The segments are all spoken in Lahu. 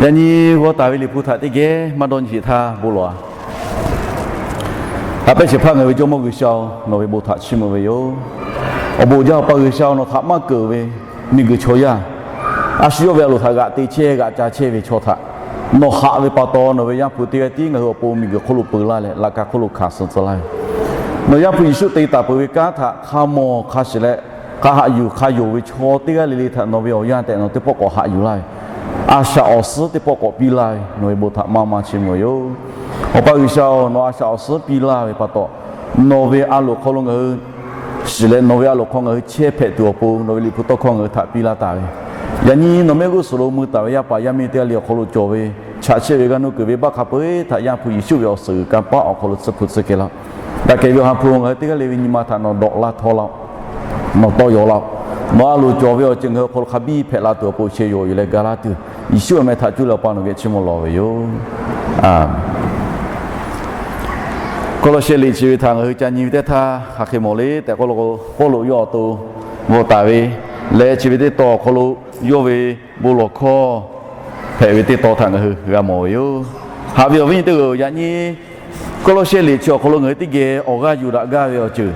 Yaꞈ nyi g'aw taˍ ve Liꞈ hpu htaꞈ teˇ geh maˇ dawˇ nyi sheˍ htaˇ bon lawˬ-a. Haꞈ pehnˇ shehˍ hpaˇ ngaˬ hui ve Jawˇmawˇ G'uiˬsha-oˬ, nawˬ ve bon htaꞈ chiˇ mvuh ve yoˬ. Awˬ bon uiˍ jaˇ, Awˬ pa G'uiˬsha-oˬ, nawˬ htaꞈ maˇ keunˍ ve miˬguiˬ chaw yaˇ, a shu yawˇ ve a loˍ htaꞈ g'aꞈ te chehˇ g'aꞈ ca chehˇ ve chaw htaꞈ nawˬ haꞈ ve pa taw, nawˬ ve Yaˇ hpu teˇ g'aˇ tiˉ ngaˬ hui awˬ pon miˬguiˬ hk'oˆ lo peu laˇ leh, laꞈ ka hk'oˆ lo hkanˍ suh tcuh laˇ ve, nawˬ Yaˇ hpu Yeˍsuˆ te taˍ peuˬ ve kanˉ htaꞈ hk'a mawˬ hk'a shiˍ leh, hk'a haꞈ yuˬ hk'a yonˍ ve chaw teˇ g'aˇ le le htaꞈ nawˬ ve awˬ yanˇ tehꞈ nawˬ teˇ pawˆ k'awꞈ haꞈ yuˬ laˇ ve, a shaꞈ awˬ suhˉ teˇ pawˆ k'awꞈ piˇ laˇ ve nawˬ ve bon htaꞈ maˇ maˇ chiˇ mvuh ve yoˬ. Awˬ pa G'uiˬsha-oˬ, nawˬ a shaꞈ awˬ suhˉ piˇ laˇ ve pa taw, nawˬ ve a loˍ hk'aw lo ngaˬ hui shiˍ leh, nawˬ ve a loˍ hk'aw ngaˬ hui chehˇ hpehꞈ tuˬ awˬ pon nawˬ ve Liꞈ hpu tawˇ hkawˇ ngaˬ hui htaꞈ piˇ laˇ taˍ ve, yaꞈ nyi nawˬ mehˆ g'uˇ suhˍ lo mui taˍ ve yaˇ paˍ yaˇ miˇ teˇ g'aˇ le awˬ hk'aw lo cawˬ ve, chaꞈ chehˇ ve g'aˇ nuˇ kuiˬ ve baˆ hk'a peu-eˬ htaꞈ Yaˇ hpu Yeˍsuˆ ve awˬ suhˍ g'uiˬ kanˇ paˆ awˬ hk'aw lo tsuhˇ hpu tsuhˇ kehˬ laˇ-oˆ. Daꞈ kehˬ ve Awˬ ha hpu, ngaˬ hui teˇ g'aˇ le ve nyi ma htaꞈ nawˬ dawꞈ laˇ htawˇ laˇ-oˆ. Nawˬ tawˇ yaw laˇ-oˆ. Nawˬ a loˍ cawˬ ve awˬ ceuˬ ngaˬ hui awˬ hk'aw lo hk'a biˇ hpehꞈ la tuˬ awˬ pon sheh yawˬ yuˬ leh ga laˇ tuˬ, Yeˍsuˆ awˬ meh htaꞈ cuˇ leh Awˬ pa nawˬ geh chiˇ mvuh lawˬ ve yoˬ. Kawˇlawˇsehˇ liꞈ chi ve htaꞈ ngaˬ hui ca nyi ve teˇ htaˇ, hk'aˬ hk'e mawˬ le tehꞈ k'oˆ lo k'o, Pawˇluꞈ yawˇ awˬ to bvuhꞈ taˍ ve leh, chi ve teˇ tawn awˬ hk'aw lo yawˇ ve bon lawˬ hkawˇ hpehꞈ ve teˇ tawn htaꞈ ngaˬ hui g'a mawˬ ve yoˬ. Haꞈ ve awˬ viˉ nyi teˇ g'aˇ-oˬ, yaꞈ nyi Kawˇlawˇsehˇ liꞈ chi awˬ hk'aw lo ngaˬ hui teˇ geh awˬ g'aˇ yuˬ daꞈ gaˇ ve awˬ ceuˬ,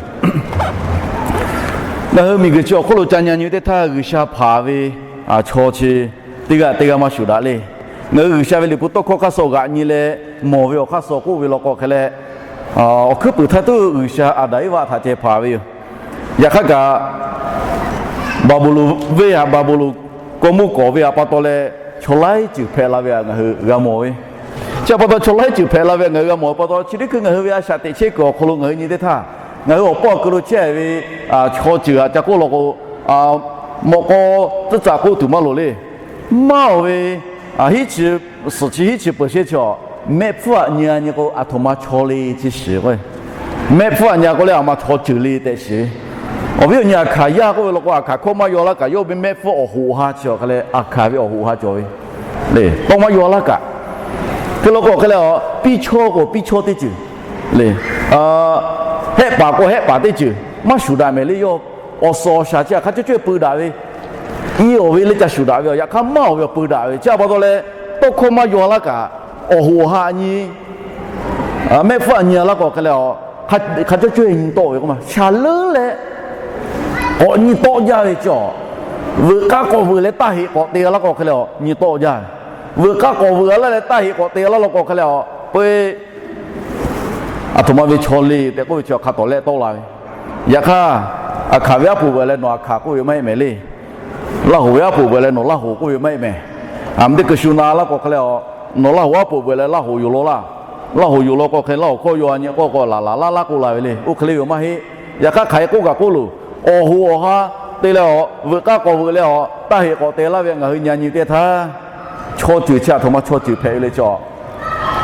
ngaˬ hui miˬguiˬ chi awˬ hk'oˆ lo ca nyi nyi ve teˇ htaˇ, G'uiˬsha hpanˍ ve chaw chi teˇ g'aˇ teˇ g'aˇ maˇ shuˍ daꞈ le. Ngaˬ hui G'uiˬsha ve Liꞈ hpu tawˇ hkawˇ hk'aˇ suh g'aꞈ nyi leh mawˬ ve awˬ hk'aˇ suh k'oˆ ve law k'o hk'e leh, awˬ hkuiˉ puiˍ htaˇ tuˬ G'uiˬsha Aˍdanˍ Eˇvaˆ htaꞈ ceh hpanˍ ve yoˬ. Yaꞈ hk'aˇ kaꞈ, Baˍbuˍlonˍ venˇ htaꞈ Baˍbuˍlonˍ kaw monˇ kawˍ ve htaꞈ pa taw leh, chaw laiˉ ceuˬ hpehꞈ la ve htaꞈ ngaˬ hui g'a mawˬ ve. Chi htaꞈ pa taw, chaw laiˉ ceuˬ hpehꞈ la ve htaꞈ ngaˬ hui g'a mawˬ ve pa taw, chi teˇ hkui ngaˬ hui ve a shaꞈ teꞈ chehˇ kuiˬ awˬ hk'aw lo ngaˬ hui nyi teˇ htaˇ, ngaˬ hui awˬ pawˇ awˬ keu lo chehˇ ve chaw ceuˬ htaꞈ ca k'oˆ law k'o, mawꞈ k'aw tcuhˉ tcaꞈ k'oˆ tuˬ maˇ loˍ le. Maˇ oˬ ve, hiˉ chi, suhˍ chi hiˉ chi peuˬ shehˇ chi awˬ, mehˆ hpfuhˇ htaꞈ nyi a nyi k'o, aˬ htoꞈ ma chaw le chi shiˍ k'o, mehˆ hpfuhˇ htaꞈ nyi a k'o leh, aˬ ma chaw ceuˬ le tehꞈ shiˍ ve. Awˬ viˉ awˬ nyi, aˬ hkanˍ yaˇ k'oˆ ve law k'o, aˬ hkanˍ hkawˇ maˇ yaw laˇ kaꞈ, yawˇ ve mehˆ hpfuhˇ awˬ hoꞈ awˬ ha chi awˬ hk'e leh, aˬ hkanˍ ve awˬ hoꞈ awˬ ha cawˬ ve le. Tawˇ maˇ yaw laˇ kaꞈ, hk'e law k'o awˬ hk'e leh, piˇ chawˇ k'o piˇ chawˇ teˇ ceuˬ le, hehˆ paˍ k'o hehˆ paˍ teˇ ceuˬ maˇ shuˍ daꞈ mehˍ le. Yawˇ awˬ suhˍ awˬ shaˍ chi htaꞈ hk'a cawˇ cawˇ peu daꞈ ve, i awˬ ve leh ca shuˍ daꞈ ve, yaꞈ hk'aˇ maˇ oˬ ve awˬ peu daꞈ ve. Chi htaꞈ pa taw leh, tawˇ hkawˇ maˇ yaw laˇ kaꞈ, awˬ hoꞈ awˬ ha nyi, mehˆ hpfuhˇ htaꞈ nyi a laˇ k'o hk'e leh, hk'a cawˇ cawˇ nyi tawˆ ve k'o ma, shaˍ leuˉ leh k'awꞈ nyi tawˆ jaˇ ve cawˬ. Veuꞈ k'aˇ k'awꞈ veuꞈ leh taˇ heꞈ k'awꞈ te a laˇ k'o hk'e leh, nyi tawˆ jaˇ ve. Veuꞈ k'aˇ k'awꞈ veuꞈ a laˇ leh taˇ heꞈ k'awꞈ te a laˇ law k'o hk'e leh, peuˬ aˬ htoꞈ ma ve chaw le tehꞈ k'oˆ ve chi hk'a tawˍ lehˆ tawˆ la ve. Yaꞈ hk'aˇ, aˬ hkanˍ ve aˉ poꞈ veuꞈ leh nawˬ aˬ hkanˍ k'oˆ ve maˇ heˆ mehˍ le. Laˇ hoˍ ve aˉ poꞈ veuꞈ leh nawˬ laˇ hoˍ k'oˆ ve maˇ heˆ mehˍ. Aˬ mvuh teˇ hkui shu na laˇ k'o hk'e leh, nawˬ laˇ hoˍ aˉ poꞈ veuꞈ leh laˇ hoˍ yoˬ law laˇ. Laˇ hoˍ yoˬ law k'o hk'e, laˇ hoˍ hkawˇ yaw a nyi k'o k'o, laˬ laˬ laˇ laˇ k'oˆ la ve le. Oˇ hk'e le ve maˇ heˆ. Yaꞈ hk'aˇ, hk'aˬ hk'e k'oˆ kaꞈ k'oˆ loˬ, awˬ hoꞈ awˬ ha te leh, veuꞈ k'aˇ k'awꞈ veuꞈ leh, taˇ heꞈ k'awꞈ te laˇ ve ngaˬ hui nyi a nyi teˇ htaˇ, chaw ceuˬ chi aˬ htoꞈ ma chaw ceuˬ hpehꞈ ve le cawˬ.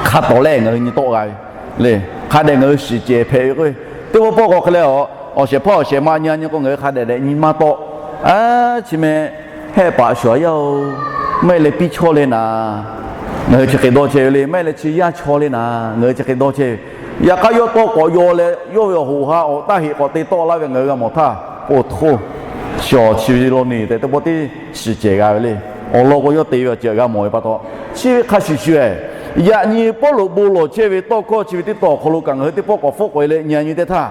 Hk'a tawˍ lehˆ ngaˬ hui nyi tawˆ g'a ve le. Hk'a dehꞈ ngaˬ hui shiˍ cehˬ hpehꞈ ve k'o, teˇ pawˆ pawˆ k'o hk'e leh, awˬ shehˍ hpaˇ awˬ shehˍ ma nyi a nyi k'o, ngaˬ hui hk'a dehꞈ dehꞈ nyi maˇ tawˆ. Chi meh hehˆ paˍ shuˍ a yaˇ-oˬ, maˇ heˆ leh piˇ chawˇ le naˍ, ngaˬ hui chi hk'e dawˇ chehˇ ve le. Maˇ heˆ leh chi yaˇ chaw le naˍ, ngaˬ hui chi hk'e dawˇ chehˇ ve. Yaꞈ hk'aˇ, yawˇ tawˇ k'awꞈ yaw leh yawˇ ve awˬ hoꞈ ha awˬ taˇ heꞈ k'awꞈ te tawˆ laˇ ve ngaˬ hui g'a mawˬ htaˇ, oˇ htoˇ, shawˍ chi ve law neˬ tehꞈ teˇ pawˆ teˇ shiˍ cehˬ g'a ve le. Awˬ lawn k'o, yawˇ te ve awˬ ceuˬ g'a mawˬ ve pa taw, chi ve hk'a shuˍ shuˍ-eˬ, yaꞈ nyi Pawˇluꞈ bon lawˬ chehˇ ve tawˇ hkawˇ chi ve teˇ tawn awˬ hk'aw lo kaꞈ ngaˬ hui teˇ pawˆ k'awꞈ hpfuhˆ k'awꞈ e leh nyi a nyi teˇ htaˇ,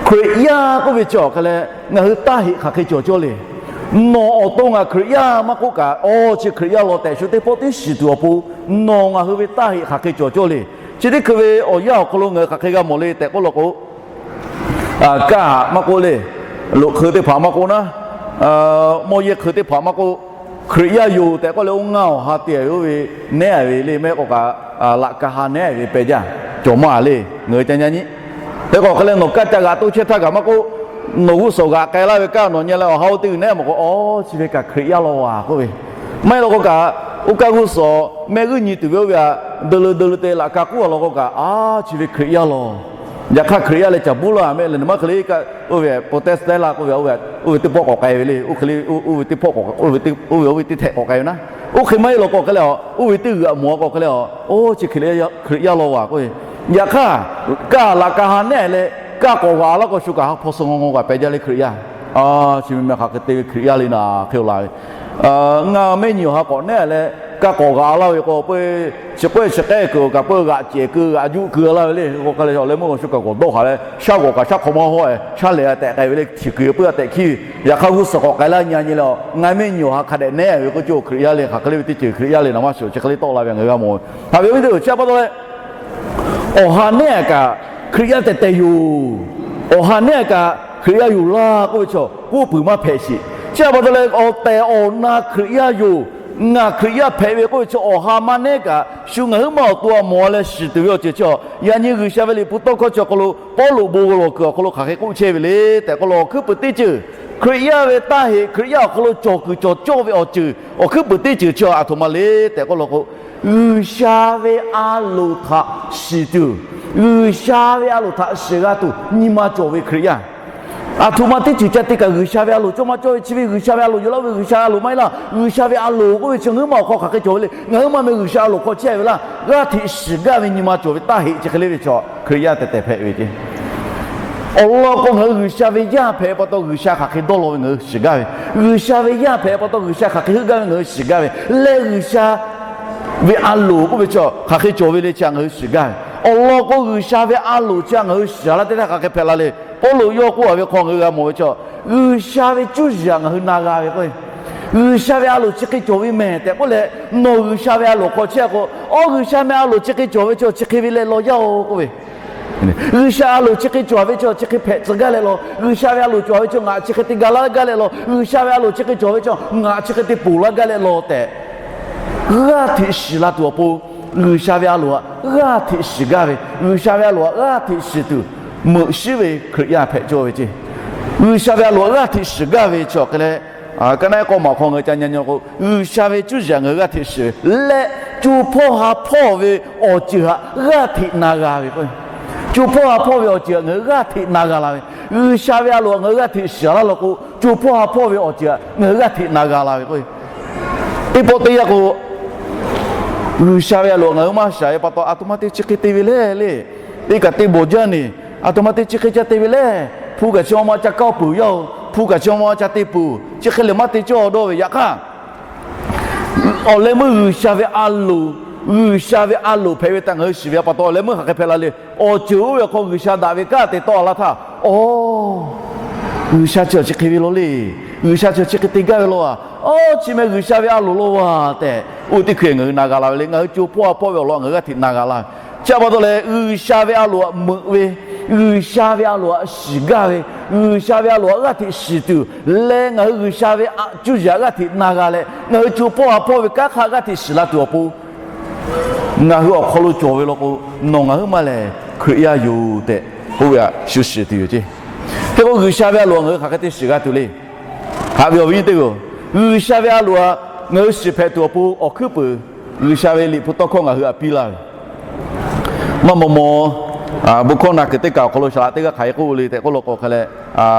Hkriꞈ yaˇ k'oˆ ve chi awˬ hk'e leh ngaˬ hui taˇ heꞈ hk'aˬ hk'e cawˬ cawˇ le. Nawˬ awˬ to ngaˬ Hkriꞈ yaˇ maˇ k'oˆ kaꞈ, awˬ chi Hkriꞈ yaˇ law tehꞈ shu teˇ pawˆ teˇ shiˍ tuˬ awˬ pon, nawˬ ngaˬ hui ve taˇ heꞈ hk'aˬ hk'e cawˬ cawˇ le. Chi teˇ hkui ve awˬ yanˇ awˬ hk'aw lo ngaˬ hui hk'aˬ hk'e g'a mawˬ le tehꞈ k'oˆ law k'o, kaˇ maˇ k'oˆ le, loꞈ hk'eu teˇ hpaˍ maˇ k'oˆ naˉ, mawˇ yehˇ hk'eu teˇ hpaˍ maˇ k'oˆ, Hkriꞈ yaˇ yoˬ tehꞈ k'oˆ leh oˇ ngaˇ awˬ ha te ve oˇ ve nehˉ ve le, maˇ heˆ k'o kaꞈ laꞈ ka ha nehˉ ve peh jaˇ cawˬ maˇ le. Ngaˬ hui ca nyi nyi. Hk'e k'o hk'e leh nawˬ kaˇ ca g'aꞈ toˇ chehˇ htaˇ kaꞈ maˇ k'oˆ, nawˬ g'uˇ suhˍ g'aꞈ k'ai laˇ ve kaˇ nawˬ nyi leh awˬ ha oˇ teˇ g'uiˬ nehˉ maˇ k'oˆ, awˬ chi ve kaꞈ Hkriꞈ yaˇ law a k'oˆ ve. Maˇ heˆ law k'o kaꞈ, oˇ kaˇ g'uˇ suhˍ mehˆ g'uˇ nyi tuˬ ve oˇ ve htaꞈ deu le deu le te laꞈ ka k'oˆ a law k'o kaꞈ, a chi ve Hkriꞈ yaˇ law. Yaꞈ hk'aˇ Hkriꞈ yaˇ leh caˍ buˉ laˇ mehˆ leh nawˬ maˇ hk'e le, oˇ ve Protestant laˇ k'oˆ ve, oˇ ve teˇ pawˆ k'awꞈ k'ai ve le. Oˇ hk'e le oˇ ve teˇ pawˆ, oˇ ve oˇ ve teˇ htehꞈ k'awꞈ k'ai ve naˉ. Oˇ hk'e maˇ heˆ law k'o hk'e leh, oˇ ve teˇ g'uiˬ aꞈ mawˬ a k'o hk'e leh, oˇ chi Hkriꞈ yaˇ law a k'oˆ ve. Yaꞈ hk'aˇ, kaˇ laꞈ ka ha nehˉ leh kaˇ k'awꞈ g'aꞈ laˇ k'o shu kaꞈ ha hpawˇ suh ngaw ngaw kaꞈ peh jaˇ le Hkriꞈ yaˇ. Chi meh hk'aˬ hk'e te ve Hkriꞈ yaˇ le naˍ hk'e laˬ ve. Ngaˇ mehˆ nyi awˬ ha k'awꞈ nehˉ leh kaˇ k'awꞈ g'aꞈ laˇ ve k'o, peuˬ chi k'oˆ chi k'ehˉ kuiˬ awˬ kaꞈ peuˬ g'aꞈ cehˬ keu g'aꞈ juˆ keu laˇ ve le. K'o hk'a leh awˬ leh meuˇ awˬ shu kaꞈ k'awꞈ dawˇ haˍ leh, shaˉ g'awˬ kaꞈ shaˉ hk'aw maˇ hawˉ-e, shaˉ lehˬ tehꞈ k'ai ve le. Chi kuiˬ peuˬ tehꞈ hkiˉ ve, yaꞈ hk'aˇ g'uˇ suhˍ k'awꞈ k'ai laˇ nyi nyi le. Ngaˬ mehˆ nyi awˬ ha hk'a dehꞈ nehˉ ve k'oˆ ce, Hkriꞈ yaˇ le hk'aˬ hk'e le ve teˇ ceuˬ Hkriꞈ yaˇ le naˍ maˇ shiˍ, chi hk'e le tawˆ la ve ngaˬ hui g'a mawˬ ve. Haꞈ ve awˬ viˉ teˇ hpaˍ-oˬ, chi pa taw leh awˬ ha nehˉ kaꞈ Hkriꞈ yaˇ tehꞈ tehˬ yoˬ. Awˬ ha nehˉ kaꞈ Hkriꞈ yaˇ yoˬ laˇ k'oˆ ve chaw k'oˆ puiˍ maˇ hpehꞈ sheˍ. Chi pa taw leh awˬ tehˬ awˬ na Hkriꞈ yaˇ yoˬ, ngaˬ Hkriꞈ yaˇ hpehꞈ ve k'oˆ ve chaw awˬ ha maˇ nehˉ kaꞈ shu ngaˬ huiˉ ma awˬ to a mawˬ leh shiˍ tuˬ ve awˬ ceuˬ chi, yaꞈ nyi G'uiˬsha ve liꞈ hpu tawˇ hkawˇ chi awˬ hk'aw lo Pawˇluꞈ bon g'a lawˬ kuiˬ awˬ hk'aw lo hk'aˬ hk'e k'oˆ chehˇ ve le tehꞈ k'oˆ lo, awˬ hkuiˉ puiˍ teˇ ceuˬ, Hkriꞈ yaˇ ve taˇ heꞈ Hkriꞈ yaˇ awˬ hk'aw lo cawˬ kuiˬ cawˬ cawˇ ve awˬ ceuˬ awˬ hkuiˉ puiˍ teˇ ceuˬ chi aˬ htoꞈ ma le tehꞈ k'oˆ lo k'o, G'uiˬsha ve a loˍ htaꞈ shiˍ tuˬ, G'uiˬsha ve a loˍ htaꞈ shiˍ g'a tuˬ nyi ma cawˬ ve Hkriꞈ yaˇ. Aˬ htoꞈ ma teˇ ceuˬ ca te kaꞈ G'uiˬsha ve a loˍ cawˇ maˇ cawˇ ve chi ve G'uiˬsha ve a loˍ yoˬ laˇ ve G'uiˬsha ve a loˍ maˇ heˆ laˇ. G'uiˬsha ve a loˍ k'oˆ ve chi ngaˬ huiˉ ma awˬ hk'aw hk'aˬ hk'e cawˬ ve le. Ngaˬ huiˉ ma meh G'uiˬsha a loˍ hk'aw chehˇ ve laˇ, g'aˇ hteꞈ shiˍ gaˇ ve nyi ma cawˬ ve taˇ heꞈ chi hk'e le ve chaw Hkriꞈ yaˇ tehꞈ tehˬ hpehꞈ ve ce. Awˬ lawn k'o ngaˬ hui G'uiˬsha ve yaˇ hpehꞈ pa taw G'uiˬsha hk'aˬ hk'e dawˇ law ve ngaˬ hui shiˍ gaˇ ve, G'uiˬsha ve yaˇ hpehꞈ pa taw G'uiˬsha hk'aˬ hk'e heuˆ gaˇ ve ngaˬ hui shiˍ gaˇ ve, leh G'uiˬsha ve a loˍ k'oˆ ve chi hk'aˬ hk'e cawˬ ve le chi ngaˬ hui shiˍ gaˇ ve. Awˬ lawn k'o G'uiˬsha ve a loˍ chi ngaˬ hui shiˍ laˇ teˇ htaˇ hk'aˬ hk'e hpehꞈ la le. Pawˇluꞈ yawˇ k'oˆ a ve hk'aw ngaˬ hui g'a mawˬ ve chi, G'uiˬsha ve cuˇ yiˍ ngaˬ hui na g'a ve k'o, G'uiˬsha ve a loˍ chi hk'e cawˬ ve mehˬ tehꞈ k'oˆ leh, nawˬ G'uiˬsha ve a loˍ hk'aw chehˇ k'o, awˬ G'uiˬsha meh a loˍ chi hk'e cawˬ ve chi chi hk'e ve leh law yaˇ-oˬ k'oˆ ve, G'uiˬsha a loˍ chi hk'e cawˬ ve chi chi hk'e hpehꞈ tcuh gaˇ leh law, G'uiˬsha ve a loˍ cawˬ ve chi ngaˬ chi hk'e te ga laˇ gaˇ leh law, G'uiˬsha ve a loˍ chi hk'e cawˬ ve chi ngaˬ chi hk'e te ponˬ laˇ gaˇ leh law tehꞈ, g'aˇ hteꞈ shiˍ la tuˬ awˬ pon, G'uiˬsha ve a loˍ htaꞈ g'aˇ hteꞈ shiˍ gaˇ ve, G'uiˬsha ve a loˍ htaꞈ g'aˇ hteꞈ shiˍ tuˬ meuꞈ shiˉ ve Hkriꞈ yaˇ hpehꞈ cawˇ ve ce. G'uiˬsha ve a loˍ htaꞈ g'aˇ hteꞈ shiˍ gaˇ ve chi awˬ hk'e leh, ka naˆ k'awˇ maˬ hk'aw ngaˬ hui ca nyi nyi k'o, G'uiˬsha ve cuˇ yiˍ ngaˬ hui g'aˇ hteꞈ shiˍ ve leh, co hpawˇ ha hpawˇ ve awˬ ceuˬ htaꞈ g'aˇ hteꞈ na g'a ve k'o, co hpawˇ ha hpawˇ ve awˬ ceuˬ htaꞈ ngaˬ hui g'aˇ hteꞈ na g'a la ve, G'uiˬsha ve a loˍ htaꞈ ngaˬ hui g'aˇ hteꞈ shiˍ laˇ law k'o, co hpawˇ ha hpawˇ ve awˬ ceuˬ htaꞈ ngaˬ hui g'aˇ hteꞈ na g'a la ve k'o, teˇ pawˆ teˇ yanˇ k'o, G'uiˬsha ve a loˍ ngaˬ hui maˇ shiˍ ve pa taw aˬ htoꞈ ma te chi hk'e te ve le le, teˇ kaꞈ te bawˬ jaˇ neˬ, aˬ htoꞈ ma te chi hk'e ca te ve le. Hpu kaꞈ chi ma ma ca kaˇ peuˬ yaˇ-oˬ, hpu kaꞈ chi ma ma ca te peuˬ, chi hk'e lehˬ maˇ te cawˇ dawˇ ve. Yaꞈ hk'aˇ, awˬ leh meuˇ G'uiˬsha ve a loˍ, G'uiˬsha ve a loˍ hpehꞈ ve htaꞈ ngaˬ hui shiˍ ve pa taw awˬ leh meuˇ hk'aˬ hk'e hpehꞈ la le. Awˬ ceuˬ oˇ ve awˬ hk'aw G'uiˬsha daꞈ ve kanˉ te tawˆ la htaˇ, aˬ, G'uiˬsha chi awˬ chi hk'e ve law le. G'uiˬsha chi awˬ chi hk'e te gaˇ ve law a. Aˬ, chi meh G'uiˬsha ve a loˍ law a tehꞈ, oˇ teˇ hkui ngaˬ hui na g'a la ve le. Ngaˬ hui co hpawˇ ha hpawˇ ve awˬ lawn ngaˬ hui g'aˇ hteꞈ na g'a la ve. Chi pa taw leh G'uiˬsha ve a loˍ htaꞈ meuꞈ ve, G'uiˬsha ve a loˍ htaꞈ shiˍ gaˇ ve, G'uiˬsha ve a loˍ htaꞈ g'aˇ hteꞈ shiˍ tuˬ leh ngaˬ hui G'uiˬsha ve cuˇ yiˍ htaꞈ g'aˇ hteꞈ na g'a leh, ngaˬ hui co hpawˇ ha hpawˇ ve kanˉ hk'aˇ g'aˇ hteꞈ shiˍ la tuˬ awˬ pon, ngaˬ hui awˬ hk'aw lo cawˬ ve law k'o, nawˬ ngaˬ huiˉ ma lehˬ Hkriꞈ yaˇ yoˬ tehꞈ k'oˆ ve htaꞈ shu shiˍ tuˬ yoˬ ce. Hk'e k'o G'uiˬsha ve a loˍ htaꞈ ngaˬ hui hk'aˬ hk'e te shiˍ g'a tuˬ le. Haꞈ ve awˬ viˉ nyi teˇ hpaˍ-oˬ, G'uiˬsha ve a loˍ htaꞈ ngaˬ hui shiˍ hpehꞈ tuˬ awˬ pon awˬ hkuiˉ peuˬ G'uiˬsha ve liꞈ hpu tawˇ hkawˇ ngaˬ hui htaꞈ piˇ laˇ ve maˇ maw maw, bon hkawˇ na kuiˬ teˇ kaˬ awˬ hk'aw lo shaˍ laꞈ teˇ g'aˇ hk'aˬ hk'e k'oˆ le tehꞈ k'oˆ law k'o hk'a leh,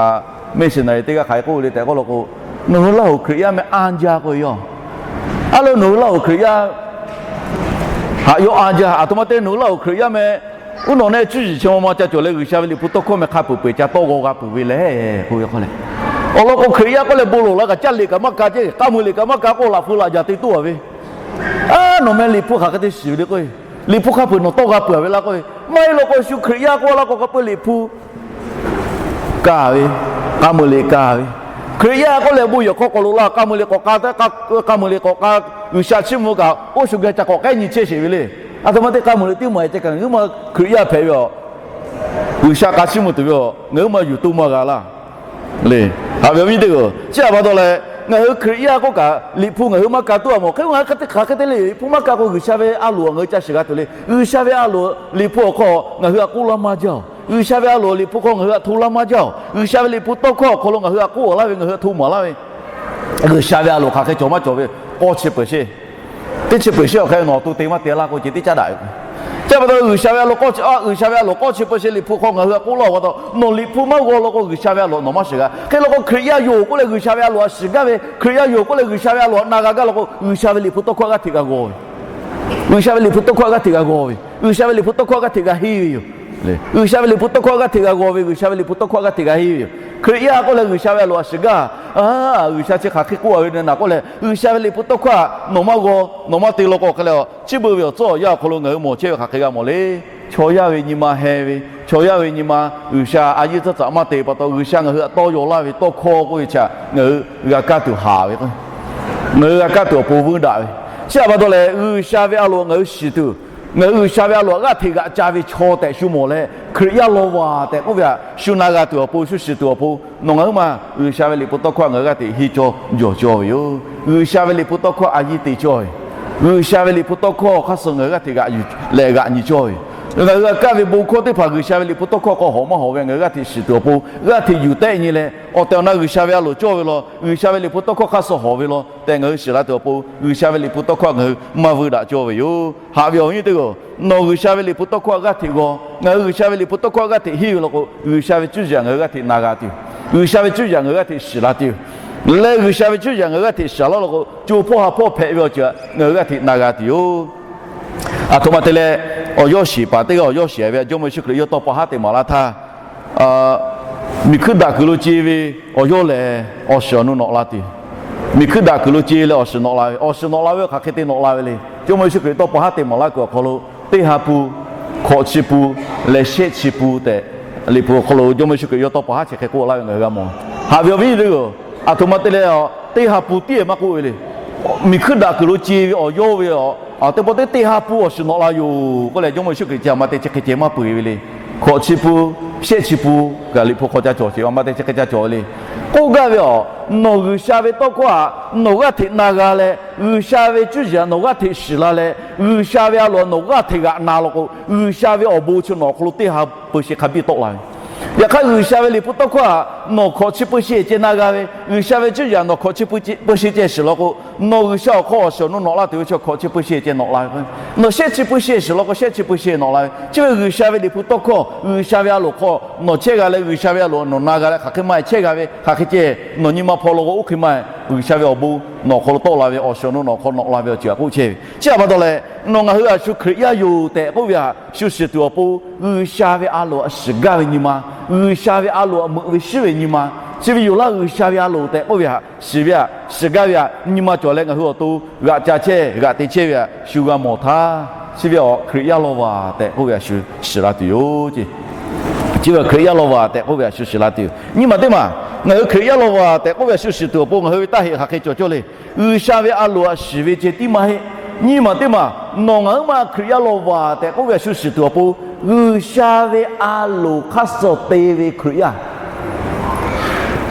missionary teˇ g'aˇ hk'aˬ hk'e k'oˆ le tehꞈ k'oˆ law k'o, nawˬ hui Laˇ huˍ Hkriꞈ yaˇ meh anˇ jaˇ k'oˆ ve yoˬ. A lo nawˬ hui Laˇ huˍ Hkriꞈ yaˇ haꞈ yawˇ anˇ jaˇ. Aˬ htoꞈ ma te nawˬ hui Laˇ huˍ Hkriꞈ yaˇ meh uˉ nawˬ nehˆ cuˇ yiˍ chi ma ma ca cawˬ leh G'uiˬsha ve liꞈ hpu tawˇ hkawˇ meh hk'a peuˬ peuˬ ca tawˆ g'aw g'a peuˬ ve lehˬ k'oˆ ve k'o leh, awˬ lawn k'o Hkriꞈ yaˇ k'oˆ leh bon lawˬ la kaꞈ caˇ liꞈ kaꞈ maˇ ka ce, k'a meuˬ liꞈ kaꞈ maˇ ka k'o laꞈ hpu laꞈ jaˬ te toˇ a ve, a nawˬ meh liꞈ hpu hk'aˬ hk'e te shiˍ ve le k'o, liꞈ hpu hk'a peuˬ nawˬ tawˆ g'a peuˬ a ve laˇ k'oˆ ve, maˇ heˆ law k'o shu Hkriꞈ yaˇ k'oˆ laˇ k'o k'a peu liꞈ hpu ka ve, k'a meuˬ liꞈ ka ve, Hkriꞈ yaˇ k'oˆ leh bon yehˬ hk'aw k'awꞈ loꞈ la k'a meuˬ liꞈ k'awꞈ k'a, k'a meuˬ liꞈ k'awꞈ k'a, G'uiˬsha chiˇ mvuh kaꞈ oˇ shu geh ca k'awꞈ k'ehˉ nyi chehˇ sheˍ ve le. Aˬ htoꞈ ma te k'a meuˬ liꞈ teˇ maˬ e ceh kaꞈ ngaˬ huiˉ ma Hkriꞈ yaˇ hpehꞈ ve a, G'uiˬsha k'a chiˇ mvuh tuˬ ve a ngaˬ huiˉ ma yuˬ toˇ maˇ g'a laˇ le. Haꞈ ve awˬ viˉ teˇ hpaˍ-oˬ, chi htaꞈ pa taw leh ngaˬ hui Hkriꞈ yaˇ k'oˆ kaꞈ liꞈ hpu ngaˬ hui maˇ ka toˇ a mawˬ. Hk'e ngaˬ hui hk'aˬ hk'e te le, liꞈ hpu maˇ ka k'o G'uiˬsha ve a loˍ ngaˬ hui ca shiˍ g'a tuˬ le. G'uiˬsha ve a loˍ liꞈ hpu awˬ hk'aw ngaˬ hui htaꞈ k'oˆ laˇ maˇ jaˇ-oˬ. G'uiˬsha ve a loˍ liꞈ hpu hk'aw ngaˬ hui htaꞈ hto laˇ maˇ jaˇ-oˬ. G'uiˬsha ve liꞈ hpu tawˇ hkawˇ awˬ hk'aw lo ngaˬ hui htaꞈ k'oˆ laˇ ve ngaˬ hui htaꞈ hto maˍ laˇ ve, G'uiˬsha ve a loˍ hk'aˬ hk'e cawˬ maˇ cawˬ ve k'awˇ chi peuˬ sheˍ. Teˇ chi peuˬ sheˍ awˬ hk'e nawˬ to te maˇ te laˇ k'o ceh teˇ caˉ daꞈ ve. Chi pa taw G'uiˬsha ve a loˍ k'awˇ chi, G'uiˬsha ve a loˍ k'awˇ chi peuˬ sheˍ liꞈ hpu hk'aw ngaˬ hui htaꞈ k'oˆ laˇ-oˬ pa taw, nawˬ liꞈ hpu maˇ g'aw law k'o G'uiˬsha ve a loˍ nawˬ maˇ shiˍ g'a. Hk'e law k'o Hkriꞈ yaˇ yoˬ k'oˆ leh G'uiˬsha ve a loˍ htaꞈ shiˍ gaˇ ve, Hkriꞈ yaˇ yoˬ k'oˆ leh G'uiˬsha ve a loˍ htaꞈ na g'a gaˇ law k'o G'uiˬsha ve liꞈ hpu tawˇ hkawˇ g'aˇ hteꞈ g'a g'aw ve, G'uiˬsha ve liꞈ hpu tawˇ hkawˇ g'aˇ hteꞈ g'a g'aw ve, G'uiˬsha ve liꞈ hpu tawˇ hkawˇ g'aˇ hteꞈ g'a henˇ ve yoˬ. G'uiˬsha ve liꞈ hpu tawˇ hkawˇ g'aˇ hteꞈ g'a g'aw ve, G'uiˬsha ve liꞈ hpu tawˇ hkawˇ g'aˇ hteꞈ g'a henˇ ve yoˬ. Hkriꞈ yaˇ k'oˆ leh G'uiˬsha ve a loˍ htaꞈ shiˍ gaˇ A, G'uiˬsha chi hk'aˬ hk'e k'oˆ a ve naˍ k'oˆ leh, G'uiˬsha ve liꞈ hpu tawˇ hkawˇ htaꞈ nawˬ maˇ g'aw, nawˬ maˇ te law k'o hk'e leh, chi beuꞈ ve awˬ tcuhˉ awˬ yanˇ awˬ hk'aw lo ngaˬ hui mawˬ chehˇ ve hk'aˬ hk'e g'a mawˬ le. Chaw yaˇ ve nyi ma heh ve, chaw yaˇ ve nyi ma G'uiˬsha a yeˇ tcuhˉ tcuhꞈ maˇ te pa taw, G'uiˬsha ngaˬ hui htaꞈ tawˇ yaw laˇ ve tawˇ hkawˇ k'oˆ ve chi htaꞈ ngaˬ hui g'a kaˇ tuˬ haˍ ve, ngaˬ hui g'a kaˇ tuˬ awˬ pon vuiˇ daꞈ ve. Chi htaꞈ pa taw leh, G'uiˬsha ve a loˍ ngaˬ hui shiˍ tuˬ, ngaˬ hui G'uiˬsha ve a loˍ htaꞈ g'aˇ hteꞈ g'aꞈ ca ve chaw tehꞈ shu mawˬ leh, Hkriꞈ yaˇ law vaˬ tehꞈ k'oˆ ve htaꞈ shu na g'a tuˬ awˬ pon, shu shiˍ tuˬ awˬ pon, nawˬ ngaˬ hui maˇ G'uiˬsha ve liꞈ hpu tawˇ hkawˇ ngaˬ hui g'aˇ hteꞈ henˇ cawˇ jawˬ cawˇ ve yoˬ. G'uiˬsha ve liꞈ hpu tawˇ hkawˇ a yeˇ te cawˇ ve, G'uiˬsha ve liꞈ hpu tawˇ hkawˇ hk'aˇ suh ngaˬ hui g'aˇ hteꞈ g'aꞈ yuˬ leh g'aꞈ nyi cawˇ ve, ngaˬ hui g'a kaˇ ve bon hkawˇ teˇ hpaˍ G'uiˬsha ve liꞈ hpu tawˇ hkawˇ k'awꞈ hawꞈ maˇ hawꞈ ve ngaˬ hui g'aˇ hteꞈ shiˍ tuˬ awˬ pon, g'aˇ hteꞈ yuˬ tehˆ nyi leh, awˬ tehˬ awˬ na G'uiˬsha ve a loˍ cawˇ ve law, G'uiˬsha ve liꞈ hpu tawˇ hkawˇ hk'aˇ suh hawꞈ ve law tehꞈ ngaˬ hui shiˍ la tuˬ awˬ pon, G'uiˬsha ve liꞈ hpu tawˇ hkawˇ ngaˬ hui maˇ vuiˇ daꞈ cawˇ ve yoˬ. Haꞈ ve awˬ viˉ nyi teˇ hpaˍ-oˬ, nawˬ G'uiˬsha ve liꞈ hpu tawˇ hkawˇ g'aˇ hteꞈ g'aw, ngaˬ hui G'uiˬsha ve liꞈ hpu tawˇ hkawˇ g'aˇ hteꞈ henˇ ve law k'o, G'uiˬsha ve cuˇ yiˍ htaꞈ ngaˬ hui g'aˇ hteꞈ na g'a tuˬ yoˬ. G'uiˬsha ve cuˇ yiˍ htaꞈ ngaˬ hui g'aˇ hteꞈ shiˍ la tuˬ yoˬ. Leh G'uiˬsha ve cuˇ yiˍ htaꞈ ngaˬ hui g'aˇ hteꞈ shiˍ laˇ law k'o, co hpawˇ ha hpawˇ hpehꞈ ve awˬ ceuˬ htaꞈ ngaˬ hui g'aˇ hteꞈ na g'a tuˬ yoˬ. A htoꞈ ma te leh, awˬ yawˇ shiˍ paˍ teˇ g'aˇ awˬ yawˇ shiˍ ve htaꞈ Jawˇmawˇ Yeˍsuˆ Hkriꞈ yawˇ tawˇ pa haˉ te maˍ laˇ htaˇ, miˬ hkuiˇ daꞈ kuiˬ lo ce ve awˬ yawˇ lehˬ, awˬ shiˍ awˬ nu nawꞈ la tuˬ. Miˬ hkuiˇ daꞈ kuiˬ lo ce leh awˬ shiˍ nawꞈ la ve, awˬ shiˍ nawꞈ la ve hk'aˬ hk'e te nawꞈ la ve le. Jawˇmawˇ Yeˍsuˆ Hkriꞈ tawˇ pa haˉ te maˍ laˇ kuiˬ awˬ hk'aw lo, teˇ ha pun, hkawꞈ chi pun, leh shehˆ chi pun tehꞈ, liꞈ hpu awˬ hk'aw lo Jawˇmawˇ Yeˍsuˆ Hkriꞈ yawˇ tawˇ pa haˉ chi hk'e k'oˆ laˇ ve ngaˬ hui g'a mawˬ. Haꞈ ve awˬ viˉ nyi teˇ g'aˇ-oˬ, a htoꞈ ma te leh, teˇ ha pun tiˉ maˇ k'oˆ ve le. Miˬ hkuiˇ daꞈ kuiˬ lo ce ve awˬ yawˇ ve, a, teˇ pawˆ teˇ teˇ ha pun awˬ shiˍ nawꞈ la yoˬ k'oˆ leh, Jawˇmawˇ Yeˍsuˆ Hkriꞈ chi a ma te chi hk'e ceh maˇ peu eˬ ve le. Hkawꞈ chi pun, shehˆ chi pun kaꞈ liꞈ hpu hk'aw ca cawˬ sheˍ, a ma te chi hk'e ca cawˬ ve le. K'oˆ gaˇ ve, a, nawˬ G'uiˬsha ve tawˇ hkawˇ htaꞈ nawˬ g'aˇ hteꞈ na g'a leh, G'uiˬsha ve cuˇ yiˍ htaꞈ nawˬ g'aˇ hteꞈ shiˍ la leh, G'uiˬsha ve a loˍ htaꞈ nawˬ g'aˇ hteꞈ g'aꞈ na law k'o, G'uiˬsha ve awˬ bon chi nawˬ awˬ hk'aw lo teˇ ha peu sheh hk'a biˇ tawˆ la ve. Yaꞈ hk'aˇ, G'uiˬsha ve liꞈ hpu tawˇ hkawˇ htaꞈ nawˬ hkawꞈ chi pun sheh ceh na g'a ve, G'uiˬsha ve cuˇ yiˍ htaꞈ nawˬ hkawꞈ chi pun sheh ceh shiˍ law k'o, nawˬ G'uiˬsha awˬ hk'aw awˬ shiˍ awˬ nu nawꞈ la tuˬ ve chi hkawꞈ chi pun sheh ceh nawꞈ la ve. Nawˬ shehˆ chi pun sheh shiˍ law k'o, shehˆ chi pun sheh nawꞈ la ve. Chi ve G'uiˬsha ve liꞈ hpu tawˇ hkawˇ, G'uiˬsha ve a loˍ hk'aw nawˬ chehˇ g'a leh, G'uiˬsha ve a loˍ nawˬ na g'a leh, hk'aˬ hk'e maˇ chehˇ g'a ve, hk'aˬ hk'e ceh nawˬ nyi ma hpaw law k'o, oˇ hk'e maˇ G'uiˬsha ve awˬ bon nawˬ awˬ hk'aw lo tawˆ la ve, awˬ shiˍ awˬ nu nawˬ awˬ hk'aw nawꞈ la ve awˬ ceuˬ htaꞈ k'oˆ chehˇ ve. Chi htaꞈ pa taw leh, nawˬ ngaˬ hui a shu Hkriꞈ yaˇ yoˬ tehꞈ k'oˆ ve htaꞈ shu shiˍ tuˬ awˬ pon, G'uiˬsha ve a loˍ htaꞈ shiˍ gaˇ ve nyi ma, G'uiˬsha ve a loˍ htaꞈ meuꞈ ve shiˉ ve nyi ma, chi ve yoˬ laˇ G'uiˬsha ve a loˍ tehꞈ k'oˆ ve htaꞈ shiˍ ve htaꞈ, shiˍ gaˇ ve htaꞈ nyi ma cawˬ leh ngaˬ hui awˬ to g'aꞈ ca chehˇ g'aꞈ te chehˇ ve htaꞈ shu g'a mawˬ htaˇ, chi ve awˬ Hkriꞈ yaˇ law vaˬ tehꞈ k'oˆ ve htaꞈ shu shiˍ la tuˬ yoˬ ce. Chi ve Hkriꞈ yaˇ law vaˬ tehꞈ k'oˆ ve htaꞈ shu shiˍ la tuˬ yoˬ. Nyi ma teˇ maˬ, ngaˬ hui Hkriꞈ yaˇ law vaˬ tehꞈ k'oˆ ve htaꞈ shu shiˍ tuˬ awˬ pon ngaˬ hui ve taˇ heꞈ hk'aˬ hk'e cawˬ cawˇ le. G'uiˬsha ve a loˍ htaꞈ shiˍ ve ceh tiˉ maˇ heˆ. Nyi ma teˇ maˬ, nawˬ ngaˬ huiˉ maˬ Hkriꞈ yaˇ law vaˬ tehꞈ k'oˆ ve htaꞈ shu shiˍ tuˬ awˬ pon, G'uiˬsha ve a loˍ hk'aˇ suh te ve Hkriꞈ yaˇ,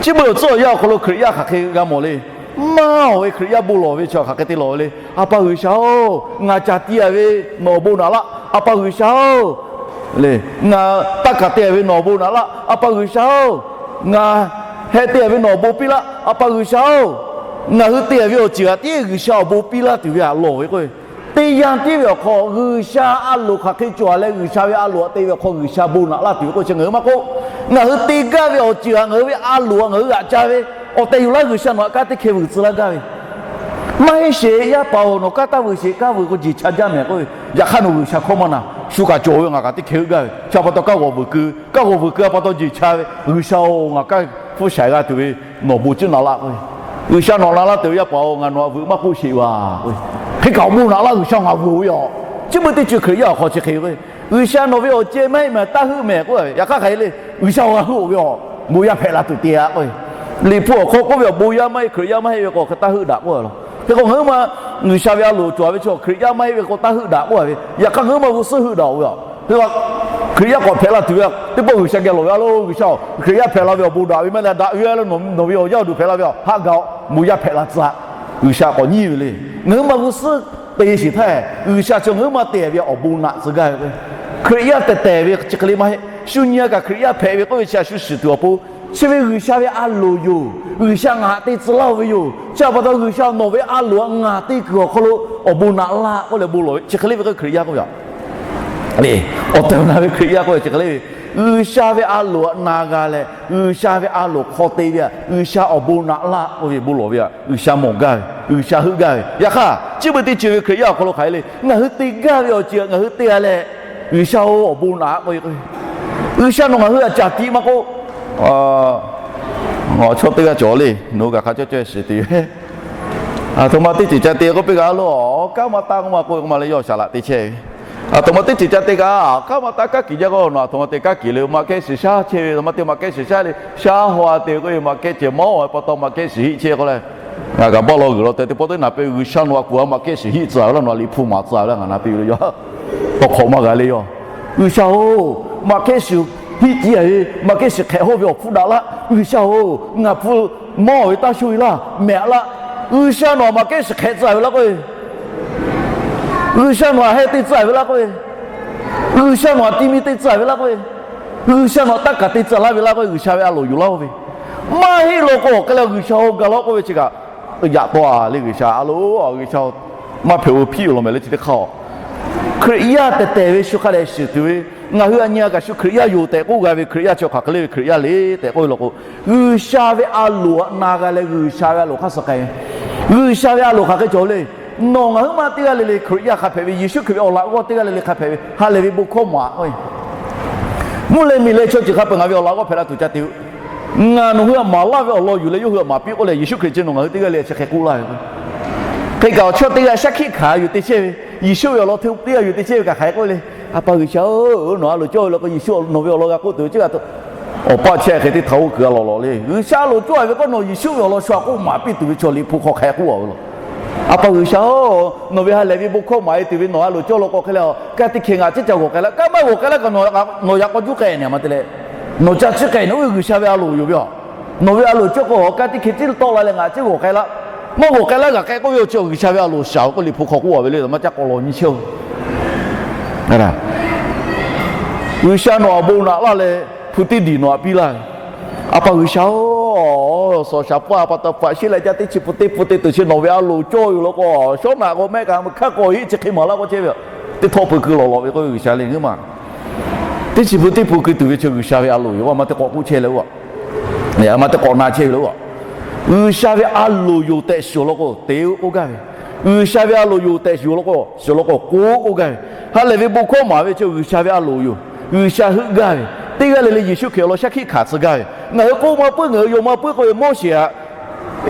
chi beuꞈ awˬ tcuhˉ awˬ yanˇ awˬ hk'aw lo Hkriꞈ yaˇ hk'aˬ hk'e g'a mawˬ le. Maˇ awˬ ve Hkriꞈ yaˇ bon lawˬ ve chi hk'aˬ hk'e te lawˬ ve le. A pa G'uiˬsha-oˬ, ngaˬ caˬ ti a ve nawˬ awˬ bon naꞈ laˇ. A pa G'uiˬsha-oˬ, le, ngaˬ taˇ kaˬ te a ve nawˬ awˬ bon naꞈ laˇ. A pa G'uiˬsha-oˬ, ngaˬ heh te a ve nawˬ awˬ bon piˇ laˇ. A pa G'uiˬsha-oˬ, ngaˬ hui te a ve awˬ ceuˬ htaꞈ tiˉ G'uiˬsha awˬ bon piˇ laˇ tuˬ ve htaꞈ lawˬ ve k'o, teˇ yanˇ tiˉ ve awˬ hk'aw G'uiˬsha a loˍ hk'aˬ hk'e cawˬ leh G'uiˬsha ve a loˍ htaꞈ te ve awˬ hk'aw G'uiˬsha bon naꞈ laˇ tuˬ ve k'o, chi ngaˬ hui maˇ k'oˆ. Ngaˬ hui te gaˇ ve awˬ ceuˬ htaꞈ ngaˬ hui ve a loˍ htaꞈ ngaˬ hui g'aꞈ ca ve awˬ tehˬ yoˬ laˇ G'uiˬsha nawˬ htaꞈ kanˉ teˇ hkeh vuiˬ tcuh laˇ gaˇ ve. Maˇ heˆ sheˍ, yaˇ paˍ-oˬ, nawˬ kanˉ taˇ vuiˬ sheˍ, kanˉ vuiˬ k'o jeˬ cha jaˇ mehˍ k'o, yaꞈ hk'aˇ nawˬ G'uiˬsha hkawˇ maˇ na, shu kaꞈ cawˬ ve ngaˬ kaꞈ teˇ hkeh heuˆ gaˇ ve, chi pa taw kanˉ g'awˬ vuiˬ keu, kanˉ g'awˬ vuiˬ keu a pa taw jeˬ cha ve, G'uiˬsha-oˬ, ngaˬ kanˉ hpfuhˇ shaiˍ g'a tuˬ ve nawˬ bon ciˉ naꞈ laˇ k'o, G'uiˬsha nawˬ na laˇ tuˬ ve yaˇ paˍ-oˬ, ngaˬ nawˬ htaꞈ vuiˬ maˇ k'oˆ sheˍ vaˬ k'o, hk'e kaꞈ awˬ bon naꞈ laˇ G'uiˬsha ngaˬ vuiˬ ve yoˬ. Chi beuꞈ teˇ ceuˬ Hkriꞈ yaˇ awˬ hk'aw chi hk'e ve, G'uiˬsha nawˬ ve awˬ ceh maˇ heˆ mehˍ, taˇ heuˆ mehˍ k'oˆ ve, yaꞈ hk'aˇ hk'aˬ hk'e le, G'uiˬsha-oˬ, ngaˬ heuˆ-oˬ ve yoˬ, bon yaˇ hpehꞈ la tuˬ te-a k'o, Liꞈ hpu awˬ hk'aw k'oˆ ve, awˬ bon yaˇ maˇ heˆ, Hkriꞈ yaˇ maˇ heˆ ve k'o hk'e taˇ heuˆ daꞈ k'oˆ ve yoˬ. Hk'e k'o ngaˬ huiˉ ma G'uiˬsha ve a loˍ cawˬ ve chi Hkriꞈ yaˇ maˇ heˆ ve k'o taˇ heuˆ daꞈ k'oˆ ve, yaꞈ hk'aˇ ngaˬ huiˉ ma g'uˇ suhˉ heuˆ daꞈ-oˬ ve yoˬ. Hk'e k'o Hkriꞈ yaˇ k'awꞈ hpehꞈ la tuˬ ve, teˇ pawˆ G'uiˬsha geh lawˬ ve a lo, G'uiˬsha-oˬ, Hkriꞈ yaˇ hpehꞈ la ve awˬ bon daꞈ ve maˇ heˆ leh, daꞈ ve a lo, nawˬ ve awˬ yaˇ awˬ duˬ hpehꞈ la ve yoˬ, haꞈ gaˬ-oˬ, bon yaˇ hpehꞈ la tcuh-a. G'uiˬsha k'awꞈ nyi ve le. Ngaˬ huiˉ ma g'uˇ suhˉ te sheˍ htaˇ, G'uiˬsha chi ngaˬ huiˉ ma te ve awˬ bon naꞈ tcuh gaˇ ve k'o, Hkriꞈ yaˇ tehˬ tehˬ ve chi hk'e le maˇ heˆ. Shu nyi a kaꞈ Hkriꞈ yaˇ hpehꞈ ve k'oˆ ve chi htaꞈ shu shiˍ tuˬ awˬ pon, chi ve G'uiˬsha ve a loˍ yoˬ. G'uiˬsha ngaˬ htaꞈ te tcuh laˇ-oˬ ve yoˬ. Chi pa taw G'uiˬsha nawˬ ve a loˍ htaꞈ ngaˬ te kuiˬ awˬ hk'aw lo awˬ bon naꞈ laˇ k'oˆ leh bon lawˬ ve chi hk'e le ve k'o Hkriꞈ yaˇ k'oˆ ve yoˬ. Awˬ tehˬ awˬ na ve Hkriꞈ yaˇ k'oˆ ve chi hk'e le ve, G'uiˬsha ve a loˍ htaꞈ na g'a leh G'uiˬsha ve a loˍ hk'aw te ve htaꞈ G'uiˬsha awˬ bon naꞈ laˇ k'oˆ ve bon lawˬ ve htaꞈ G'uiˬsha mawˬ gaˇ ve, G'uiˬsha heuˆ gaˇ ve. Yaꞈ hk'aˇ chi beuꞈ teˇ ceuˬ ve Hkriꞈ yaˇ awˬ hk'aw lo hk'aˬ hk'e le, ngaˬ hui te gaˇ ve awˬ ceuˬ htaꞈ ngaˬ hui te-a leh, G'uiˬsha-oˬ, awˬ bon naꞈ k'oˆ ve k'o, G'uiˬsha nawˬ ngaˬ hui htaꞈ caˬ tiꞈ maˇ k'oˆ, Chaw teˇ g'aˇ cawˬ le, nawˬ hui kaꞈ hk'a cawˇ cawˇ shiˍ te ve. Aˬ htoꞈ ma teˇ ceuˬ ca te k'oˆ piˇ kaꞈ lo, awˬ kanˉ maˇ taˇ k'oˆ maˇ k'oˆ ve k'o ma leh yawˇ shaˍ laꞈ te chehˇ ve. Aˬ htoꞈ ma teˇ ceuˬ ca te kaꞈ, awˬ kanˉ maˇ taˇ kaˉ kiˬ jaˇ k'o, nawˬ aˬ htoꞈ ma te kaˉ kiˬ le, maꞈ kehˉ shiˍ shaˉ chehˇ ve, aˬ htoꞈ ma te maꞈ kehˉ shiˍ shaˉ le, shaˉ haw a te k'oˆ ve maꞈ kehˉ cehˬ mawˇ ve pa taw maꞈ kehˉ shiˍ hiˆ chehˇ k'oˆ leh, ngaˬ kaꞈ baˆ law g'uiˬ law te teˇ pawˆ teˇ naˬ peuˬ G'uiˬsha nawˬ a kuˬ a maꞈ kehˉ shiˍ hiˆ tcuh ve laˇ, nawˬ a liꞈ hpu maˍ tcuh ve laˇ, ngaˬ na piˇ ve le yawˇ. Tawˇ hk'awꞈ maˇ g'a le yawˇ. G'uiˬsha-oˬ, maꞈ kehˉ shiˍ hiˆ ciˇ a ve, maꞈ kehˉ shiˍ hk'ehꞈ hawˇ ve awˬ hpfuhˇ daꞈ laˇ. G'uiˬsha-oˬ, ngaˬ hpu mawˇ ve taˇ sho e laˇ, mehꞈ laˇ. G'uiˬsha nawˬ a maꞈ kehˉ shiˍ hk'ehꞈ tcuh ve laˇ k'oˆ ve, G'uiˬsha nawˬ a heh te tcuh ve laˇ k'oˆ ve, G'uiˬsha nawˬ a ti mi te tcuh ve laˇ k'oˆ ve, G'uiˬsha nawˬ a taˇ kaˬ te tcuh laˇ ve laˇ k'oˆ ve, G'uiˬsha ve a loˍ yuˬ laˇ-oˆ ve. Maˇ heˆ law k'o, awˬ hk'e leh G'uiˬsha-oˬ, ga law k'oˆ ve chi kaꞈ, yaꞈ taw a le G'uiˬsha a lo, G'uiˬsha maˇ hpehꞈ-o hpiˇ-oˬ law mehˍ le chi teˇ hk'aˇ-oˬ. Hkriꞈ yaˇ tehˬ tehˬ ve shu hk'a dehꞈ shiˍ tuˬ ve, ngaˬ hui a nyi a kaꞈ shu Hkriꞈ yaˇ yoˬ tehꞈ k'oˆ g'a ve, Hkriꞈ yaˇ chi hk'aˬ hk'e le ve Hkriꞈ yaˇ le tehꞈ k'oˆ ve law k'o, G'uiˬsha ve a loˍ aꞈ na g'a leh G'uiˬsha ve a loˍ hk'aˇ suh k'ai ve. G'uiˬsha ve a loˍ hk'aˬ hk'e cawˬ le. Nawˬ ngaˬ huiˉ ma teˇ g'aˇ le le Hkriꞈ yaˇ hk'a hpehꞈ ve, Yeˍsuˆ Hkriꞈ ve awˬ laꞈ g'awˇ teˇ g'aˇ le le hk'a hpehꞈ ve ha lehˬ ve bon hkawˇ maˍ k'o, mvuhˇ leh miˬ leh chaw ceuˬ hk'a peu-eˬ ngaˬ ve awˬ laꞈ g'awˇ hpehꞈ la tuˬ ca te-o. Ngaˬ nawˬ hui htaꞈ maˍ laˇ ve awˬ lawn yuˬ leh yawˇ hui htaꞈ maˍ piˇ k'oˆ leh, Yeˍsuˆ Hkriꞈ chi nawˬ ngaˬ hui teˇ g'aˇ le chi hk'e k'oˆ laˇ ve k'o, hk'e kaꞈ awˬ chawˇ teˇ g'aˇ shaˉ hkiˆ hkanˍ yuˬ te chehˇ ve, Yeˍsuˆ ve awˬ lawn hteˇ piˇ a yuˬ te chehˇ ve kaꞈ hk'aˬ hk'e k'oˆ le. A pa G'uiˬsha-oˬ, nawˬ a loˍ cawˇ ve law k'o Yeˍsuˆ nawˬ ve awˬ lawn g'a k'oˆ tuˬ ve chi g'a tuˬ. Awˬ pa chehˇ hk'e teˇ htaꞈ oˇ kuiˬ a lawˬ lawˬ le. G'uiˬsha a loˍ cawˇ ve k'o nawˬ Yeˍsuˆ ve awˬ lawn shu a k'oˆ maˍ piˇ tuˬ ve chaw liꞈ hpu hk'aw hk'aˬ hk'e k'oˆ a ve law. A pa G'uiˬsha-oˬ, nawˬ ve ha lehˬ ve bon hkawˇ maˍ e tuˬ ve nawˬ a loˍ cawˇ law k'o hk'e leh, ka tiꞈ hkeh ngaˬ ciˉ ca g'awˬ k'ai laˇ. Kaˇ maˇ g'awˬ k'ai laˇ kaꞈ nawˬ yaꞈ k'aw juˇ k'ai nehˬ ma te leh, nawˬ ca ciˉ k'ai nawˬ oˇ ve G'uiˬsha ve a loˍ yoˬ ve a. Nawˬ ve a loˍ cawˇ k'o ka tiꞈ hkeh ciˉ tawˆ la leh ngaˬ ciˉ g'awˬ k'ai laˇ. Maˇ g'awˬ k'ai laˇ g'a k'ai k'oˆ ve awˬ chi G'uiˬsha ve a loˍ shaˍ-oˬ k'oˆ liꞈ hpu hk'aw k'oˆ a ve le, maˇ caˇ k'awꞈ lawˬ nyi chehˇ-oˬ. G'uiˬsha nawˬ a bon naꞈ laˇ leh hpu teˇ diˬ nawˬ htaꞈ piˇ laˇ ve. A pa G'uiˬsha-oˬ, sawˍ shaˍ paˇ pa taw hpaꞈ sheˆ leh caˇ teˇ chi hpu teˇ hpu te tuˬ chi nawˬ ve a loˍ cawˇ yoˬ law k'o, shawˉ naꞈ k'o mehˆ kaꞈ meuꞈ hkaˇ k'awꞈ hiˆ chi hk'e maˍ laˇ k'o chehˇ ve, teˇ htawˇ peuˬ keu lawˬ lawˬ ve k'oˆ ve G'uiˬsha le ngaˬ hui ma. Teˇ chi hpu teˇ hpu keu tuˬ ve chi G'uiˬsha ve a loˍ yoˬ. A ma teˇ k'awꞈ k'oˆ chehˇ leh, a ma teˇ k'awꞈ na chehˇ ve le. G'uiˬsha ve a loˍ yoˬ tehꞈ shiˍ law k'o te-o k'oˆ gaˇ ve, G'uiˬsha ve a loˍ yoˬ tehꞈ shiˍ law k'o shiˍ law k'o k'oˆ k'oˆ gaˇ ve, ha lehˬ ve bon hkawˇ maˍ ve chi G'uiˬsha ve a loˍ yoˬ. G'uiˬsha heuˆ gaˇ ve, teˇ g'aˇ le le Yeˍsuˆ Hkriꞈ awˬ lawn shaˉ hkiˆ hkanˍ tcuh gaˇ ve, ngaˬ hui k'oˆ maˇ puiˉ, ngaˬ hui yaw maˇ puiˉ k'oˆ ve Moˉseˍ htaꞈ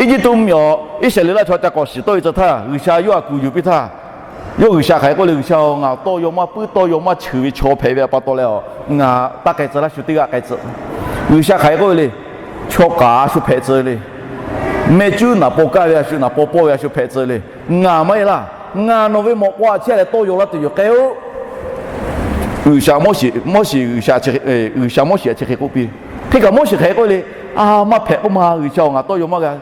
Eˇjiˇtuꞈ mvuhˇmiˬ awˬ Iˉsaˍreˍlaˆ chaw ca k'awꞈ shiˍ tawˆ ve tcuh htaˇ, G'uiˬsha yawˇ htaꞈ kuˬ yuˬ piˇ htaˇ, yawˇ G'uiˬsha hk'aˬ hk'e k'oˆ le, G'uiˬsha-oˬ, ngaˬ tawˇ yaw maˇ puiˉ tawˇ yaw maˇ cheuˬ ve chaw hpehꞈ ve pa taw leh, ngaˬ taˇ k'ai tcuh laˇ, shu teˇ g'aˇ k'ai tcuh. G'uiˬsha hk'aˬ hk'e k'oˆ ve le, chaw k'aˍ a shu hpehꞈ tcuh le, mehˆ cuˉ naˍ paw kaˇ ve a shu naˍ paw pawˇ ve a shu hpehꞈ tcuh le, ngaˬ maˇ heˆ laˇ. Ngaˬ nawˬ ve mawꞈ k'aw htaꞈ chehˇ leh tawˇ yaw laˇ tuˬ yoˬ, k'ai-oˆ. G'uiˬsha Moˉseˍ, G'uiˬsha Moˉseˍ htaꞈ chi hk'e k'oˆ piˇ. Hk'e kaꞈ Moˉseˍ hk'aˬ hk'e k'oˆ le, A, maˇ hpehꞈ k'oˆ ma, G'uiˬsha-oˬ, ngaˬ tawˇ yaw maˇ g'a.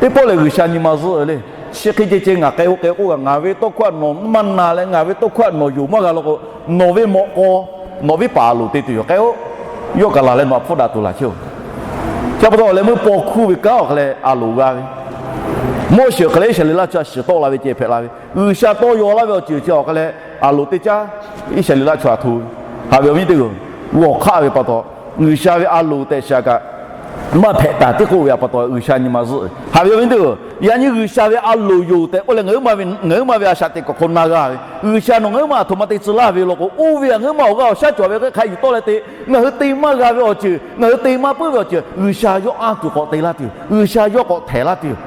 Teˇ pawˆ lehˬ G'uiˬsha nyi ma zuhˆ le. Chi hk'e ceh ceh ngaˬ k'ai-o k'ai k'oˆ kaꞈ, ngaˬ ve tawˇ hkawˇ htaꞈ nawˬ maˇ na leh ngaˬ ve tawˇ hkawˇ htaꞈ nawˬ yonˍ maˇ g'a law k'o, nawˬ ve mawꞈ k'aw, nawˬ viˉ paˍ a loˍ te tuˬ yoˬ, k'ai-oˆ. Yawˇ kaꞈ laˬ leh nawˬ htaꞈ hpfuhˇ daꞈ tuˬ laˬ chehˇ-oˬ. Chi pa taw awˬ leh meuˇ paw hkuˇ ve kanˉ awˬ hk'e leh a loˍ g'a ve, Moˉseˍ awˬ hk'e leh Iˉsaˍreˍlaˆ chaw shiˍ tawˆ la ve ceh hpehꞈ la ve, G'uiˬsha tawˇ yaw laˇ ve awˬ ceuˬ chi awˬ hk'e leh a loˍ teˇ caˉ Iˉsaˍreˍlaˆ chaw htaꞈ hto ve. Haꞈ ve awˬ viˉ teˇ g'aˇ, g'awˬ hk'aˆ ve pa taw, G'uiˬsha ve a loˍ tehꞈ shiˍ kaꞈ maˇ hpehꞈ taˍ tiˉ k'oˆ ve pa taw G'uiˬsha nyi ma zuhˆ ve. Haꞈ ve awˬ viˉ teˇ g'aˇ, yaꞈ nyi G'uiˬsha ve a loˍ yoˬ tehꞈ k'oˆ leh ngaˬ huiˉ ma ve a shaꞈ teꞈ kuiˬ hk'aw na g'a ve, G'uiˬsha nawˬ ngaˬ huiˉ ma aˬ htoꞈ ma te tcuh laˇ ve law k'o, oˇ ve a ngaˬ huiˉ ma awˬ g'aˇ awˬ shaˉ cawˬ ve hk'e hk'a yuˬ tawˆ leh te, ngaˬ hui te maˇ g'a ve awˬ ceuˬ, ngaˬ hui te maˇ puiˉ ve awˬ ceuˬ G'uiˬsha yawˇ anˇ tuˬ k'awꞈ te laˇ tuˬ yoˬ. G'uiˬsha yawˇ k'awꞈ htehˍ laˇ tuˬ yoˬ.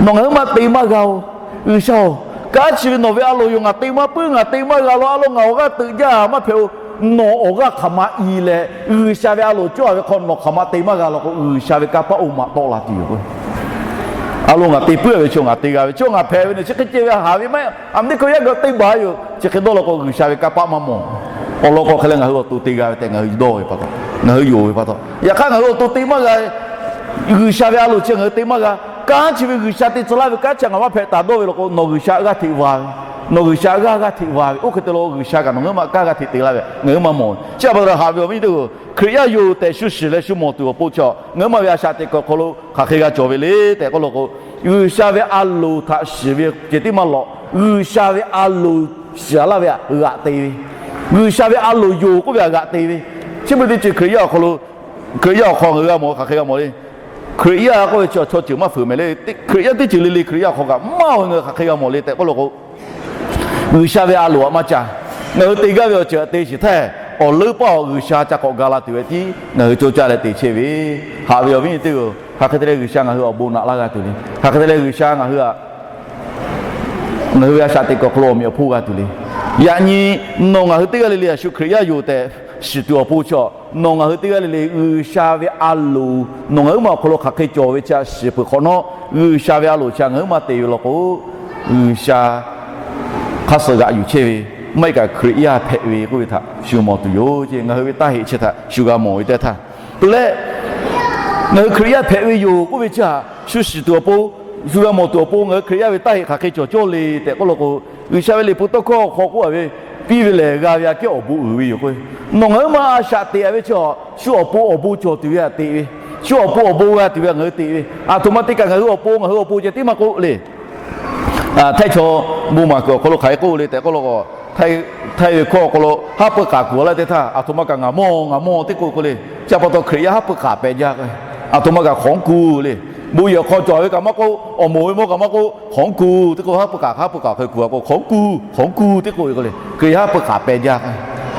Nawˬ ngaˬ huiˉ ma te maˇ g'a-oˬ. G'uiˬsha-oˬ, kanˉ chi ve nawˬ ve a loˍ yoˬ, ngaˬ te maˇ puiˉ, ngaˬ te maˇ g'a law a law ngaˬ awˬ g'aˇ teuꞈ jaˇ maˇ hpehꞈ-oˬ. Nawˬ awˬ g'aˇ hk'aˬ ma i leh G'uiˬsha ve a loˍ cawˇ ve hk'aw nawˬ hk'aˬ ma te maˇ g'a law k'o, G'uiˬsha ve kanˇ paˆ oˇ ma tawˆ la tuˬ yoˬ. A lo ngaˬ te puiˉ ve chi ngaˬ te g'a ve, chi ngaˬ hpehꞈ ve nawˬ chi hk'e ceh ve haꞈ ve maˇ heˆ. A meh teˇ hkui yaˇ g'aˇ teˇ baˬ yoˬ. Chi hk'e dawˇ law k'o G'uiˬsha ve kanˇ paˆ maˇ mawˬ. Awˬ lawn k'o hk'e leh ngaˬ hui awˬ to te g'a ve tehꞈ ngaˬ hui dawˇ ve pa taw, ngaˬ hui yonˍ ve pa taw, yaꞈ hk'aˇ ngaˬ hui awˬ to te maˇ g'a. G'uiˬsha ve a loˍ chi ngaˬ hui te maˇ g'a. Kanˉ chi ve G'uiˬsha te tcuh laˇ ve kanˉ chi ngaˬ maˇ hpehꞈ taˍ dawˇ ve law k'o, nawˬ G'uiˬsha g'aˇ hteꞈ va ve, nawˬ G'uiˬsha g'aˇ g'aˇ hteꞈ va ve, oˇ hk'e te law G'uiˬsha kaꞈ nawˬ ngaˬ huiˉ ma kanˉ g'aˇ hteꞈ te laˇ ve ngaˬ huiˉ ma mawˬ ve. Chi pa taw haꞈ ve awˬ viˉ teˇ g'aˇ, Hkriꞈ yaˇ yoˬ tehꞈ shu shiˍ leh shu mawˬ tuˬ awˬ pon chi ngaˬ huiˉ ma ve a shaꞈ teꞈ kuiˬ awˬ hk'aw lo hk'aˬ hk'e g'a cawˬ ve le tehꞈ k'oˆ law k'o, G'uiˬsha ve a loˍ htaꞈ shiˍ ve ceh tiˉ maˇ lawꞈ. G'uiˬsha ve a loˍ shiˍ laˇ ve htaꞈ g'aꞈ te ve, G'uiˬsha ve a loˍ yoˬ k'oˆ ve htaꞈ g'aꞈ te ve. Chi beuꞈ teˇ ceuˬ Hkriꞈ yaˇ awˬ hk'aw lo, Hkriꞈ yaˇ awˬ hk'aw ngaˬ hui g'a mawˬ hk'aˬ hk'e g'a mawˬ le. Hkriꞈ yaˇ k'oˆ ve chi chaw ceuˬ maˇ feuˍ mehˍ le. Hkriꞈ yaˇ teˇ ceuˬ le le Hkriꞈ yaˇ awˬ hk'aw kaꞈ maˇ oˬ ve ngaˬ hui hk'aˬ hk'e g'a mawˬ le tehꞈ k'oˆ law k'o, G'uiˬsha ve a loˍ htaꞈ maˇ ca. Ngaˬ hui te gaˇ ve awˬ ceuˬ htaꞈ te shiˍ htaˇ, awˬ leuˉ paˆ awˬ G'uiˬsha ca k'awꞈ ga la tuˬ ve tiˉ ngaˬ hui co caˇ leh te chehˇ ve. Haꞈ ve awˬ viˉ nyi teˇ-oˬ, hk'aˬ hk'e te leh G'uiˬsha ngaˬ hui awˬ bon naꞈ laˇ g'a tuˬ le. Hk'aˬ hk'e te leh G'uiˬsha ngaˬ hui htaꞈ ngaˬ hui ve a shaꞈ teꞈ kuiˬ awˬ hk'aw lo awˬ meꞈ awˬ hponˇ g'a tuˬ le. Yaꞈ nyi nawˬ ngaˬ hui teˇ g'aˇ le le a shu Hkriꞈ yaˇ yoˬ tehꞈ shiˍ tuˬ awˬ pon chi, nawˬ ngaˬ hui teˇ g'aˇ le le G'uiˬsha ve a loˍ nawˬ ngaˬ huiˉ ma awˬ hk'aw lo hk'aˬ hk'e cawˬ ve chi a shiˍ peuˬ hk'awꞈ nawˉ, G'uiˬsha ve a loˍ chi ngaˬ huiˉ ma te ve law k'o, G'uiˬsha hk'aˇ suh g'aꞈ yuˬ chehˇ ve, maˇ heˆ kaꞈ Hkriꞈ yaˇ hpehꞈ ve k'oˆ ve htaꞈ shu mawˬ tuˬ yoˬ ce. Ngaˬ hui ve taˇ heꞈ chi htaꞈ shu g'a mawˬ ve teˇ htaˇ, tuˬ leh ngaˬ hui Hkriꞈ yaˇ hpehꞈ ve yoˬ k'oˆ ve chi htaꞈ shu shiˍ tuˬ awˬ pon, shu g'a mawˬ tuˬ awˬ pon, ngaˬ hui Hkriꞈ yaˇ ve taˇ heꞈ hk'aˬ hk'e cawˬ cawˇ le tehꞈ k'oˆ law k'o, G'uiˬsha ve Liꞈ hpu tawˇ hkawˇ awˬ hk'aw k'oˆ a ve, piˇ ve lehˬ g'a ve aꞈ kehˉ awˬ bon uiˍ ve yoˬ k'o, nawˬ ngaˬ huiˉ ma a shaꞈ teꞈ a ve chi, shu awˬ pon awˬ bon cawˬ tuˬ ve htaꞈ teꞈ ve, shu awˬ pon awˬ bon g'a tuˬ ve htaꞈ ngaˬ hui teꞈ ve, aˬ htoꞈ ma te kaꞈ ngaˬ hui awˬ pon ngaˬ hui awˬ pon ceh tiˉ maˇ k'oˆ le. Htaiˇ chaw bon maˍ kuiˬ awˬ hk'aw lo hk'aˬ hk'e k'oˆ le tehꞈ k'oˆ law k'o, Htaiˇ ve hkawˇ awˬ hk'aw lo haˉ pui k'aˍ kuˬ a laˇ teˇ htaˇ, aˬ htoꞈ ma kaꞈ ngaˬ mawˇ ngaˬ mawˇ teˇ k'oˆ k'oˆ le. Chi pa taw Hkriꞈ yaˇ haˉ pui k'aˍ pehꞈ jaˇ k'o, aˬ htoꞈ ma kaꞈ hk'awꞈ kuˬ le. Bon yehˬ hk'aw cawˬ ve kaꞈ maˇ k'oˆ, awˬ moˍ ve mawˇ kaꞈ maˇ k'oˆ, hk'awꞈ kuˬ teˇ k'oˆ, haˉ pui k'aˍ haˉ pui k'aˍ hk'e kuˬ a k'o, hk'awꞈ kuˬ hk'awꞈ kuˬ teˇ k'oˆ ve k'o le. Hkriꞈ yaˇ haˉ pui k'aˍ pehꞈ jaˇ k'o,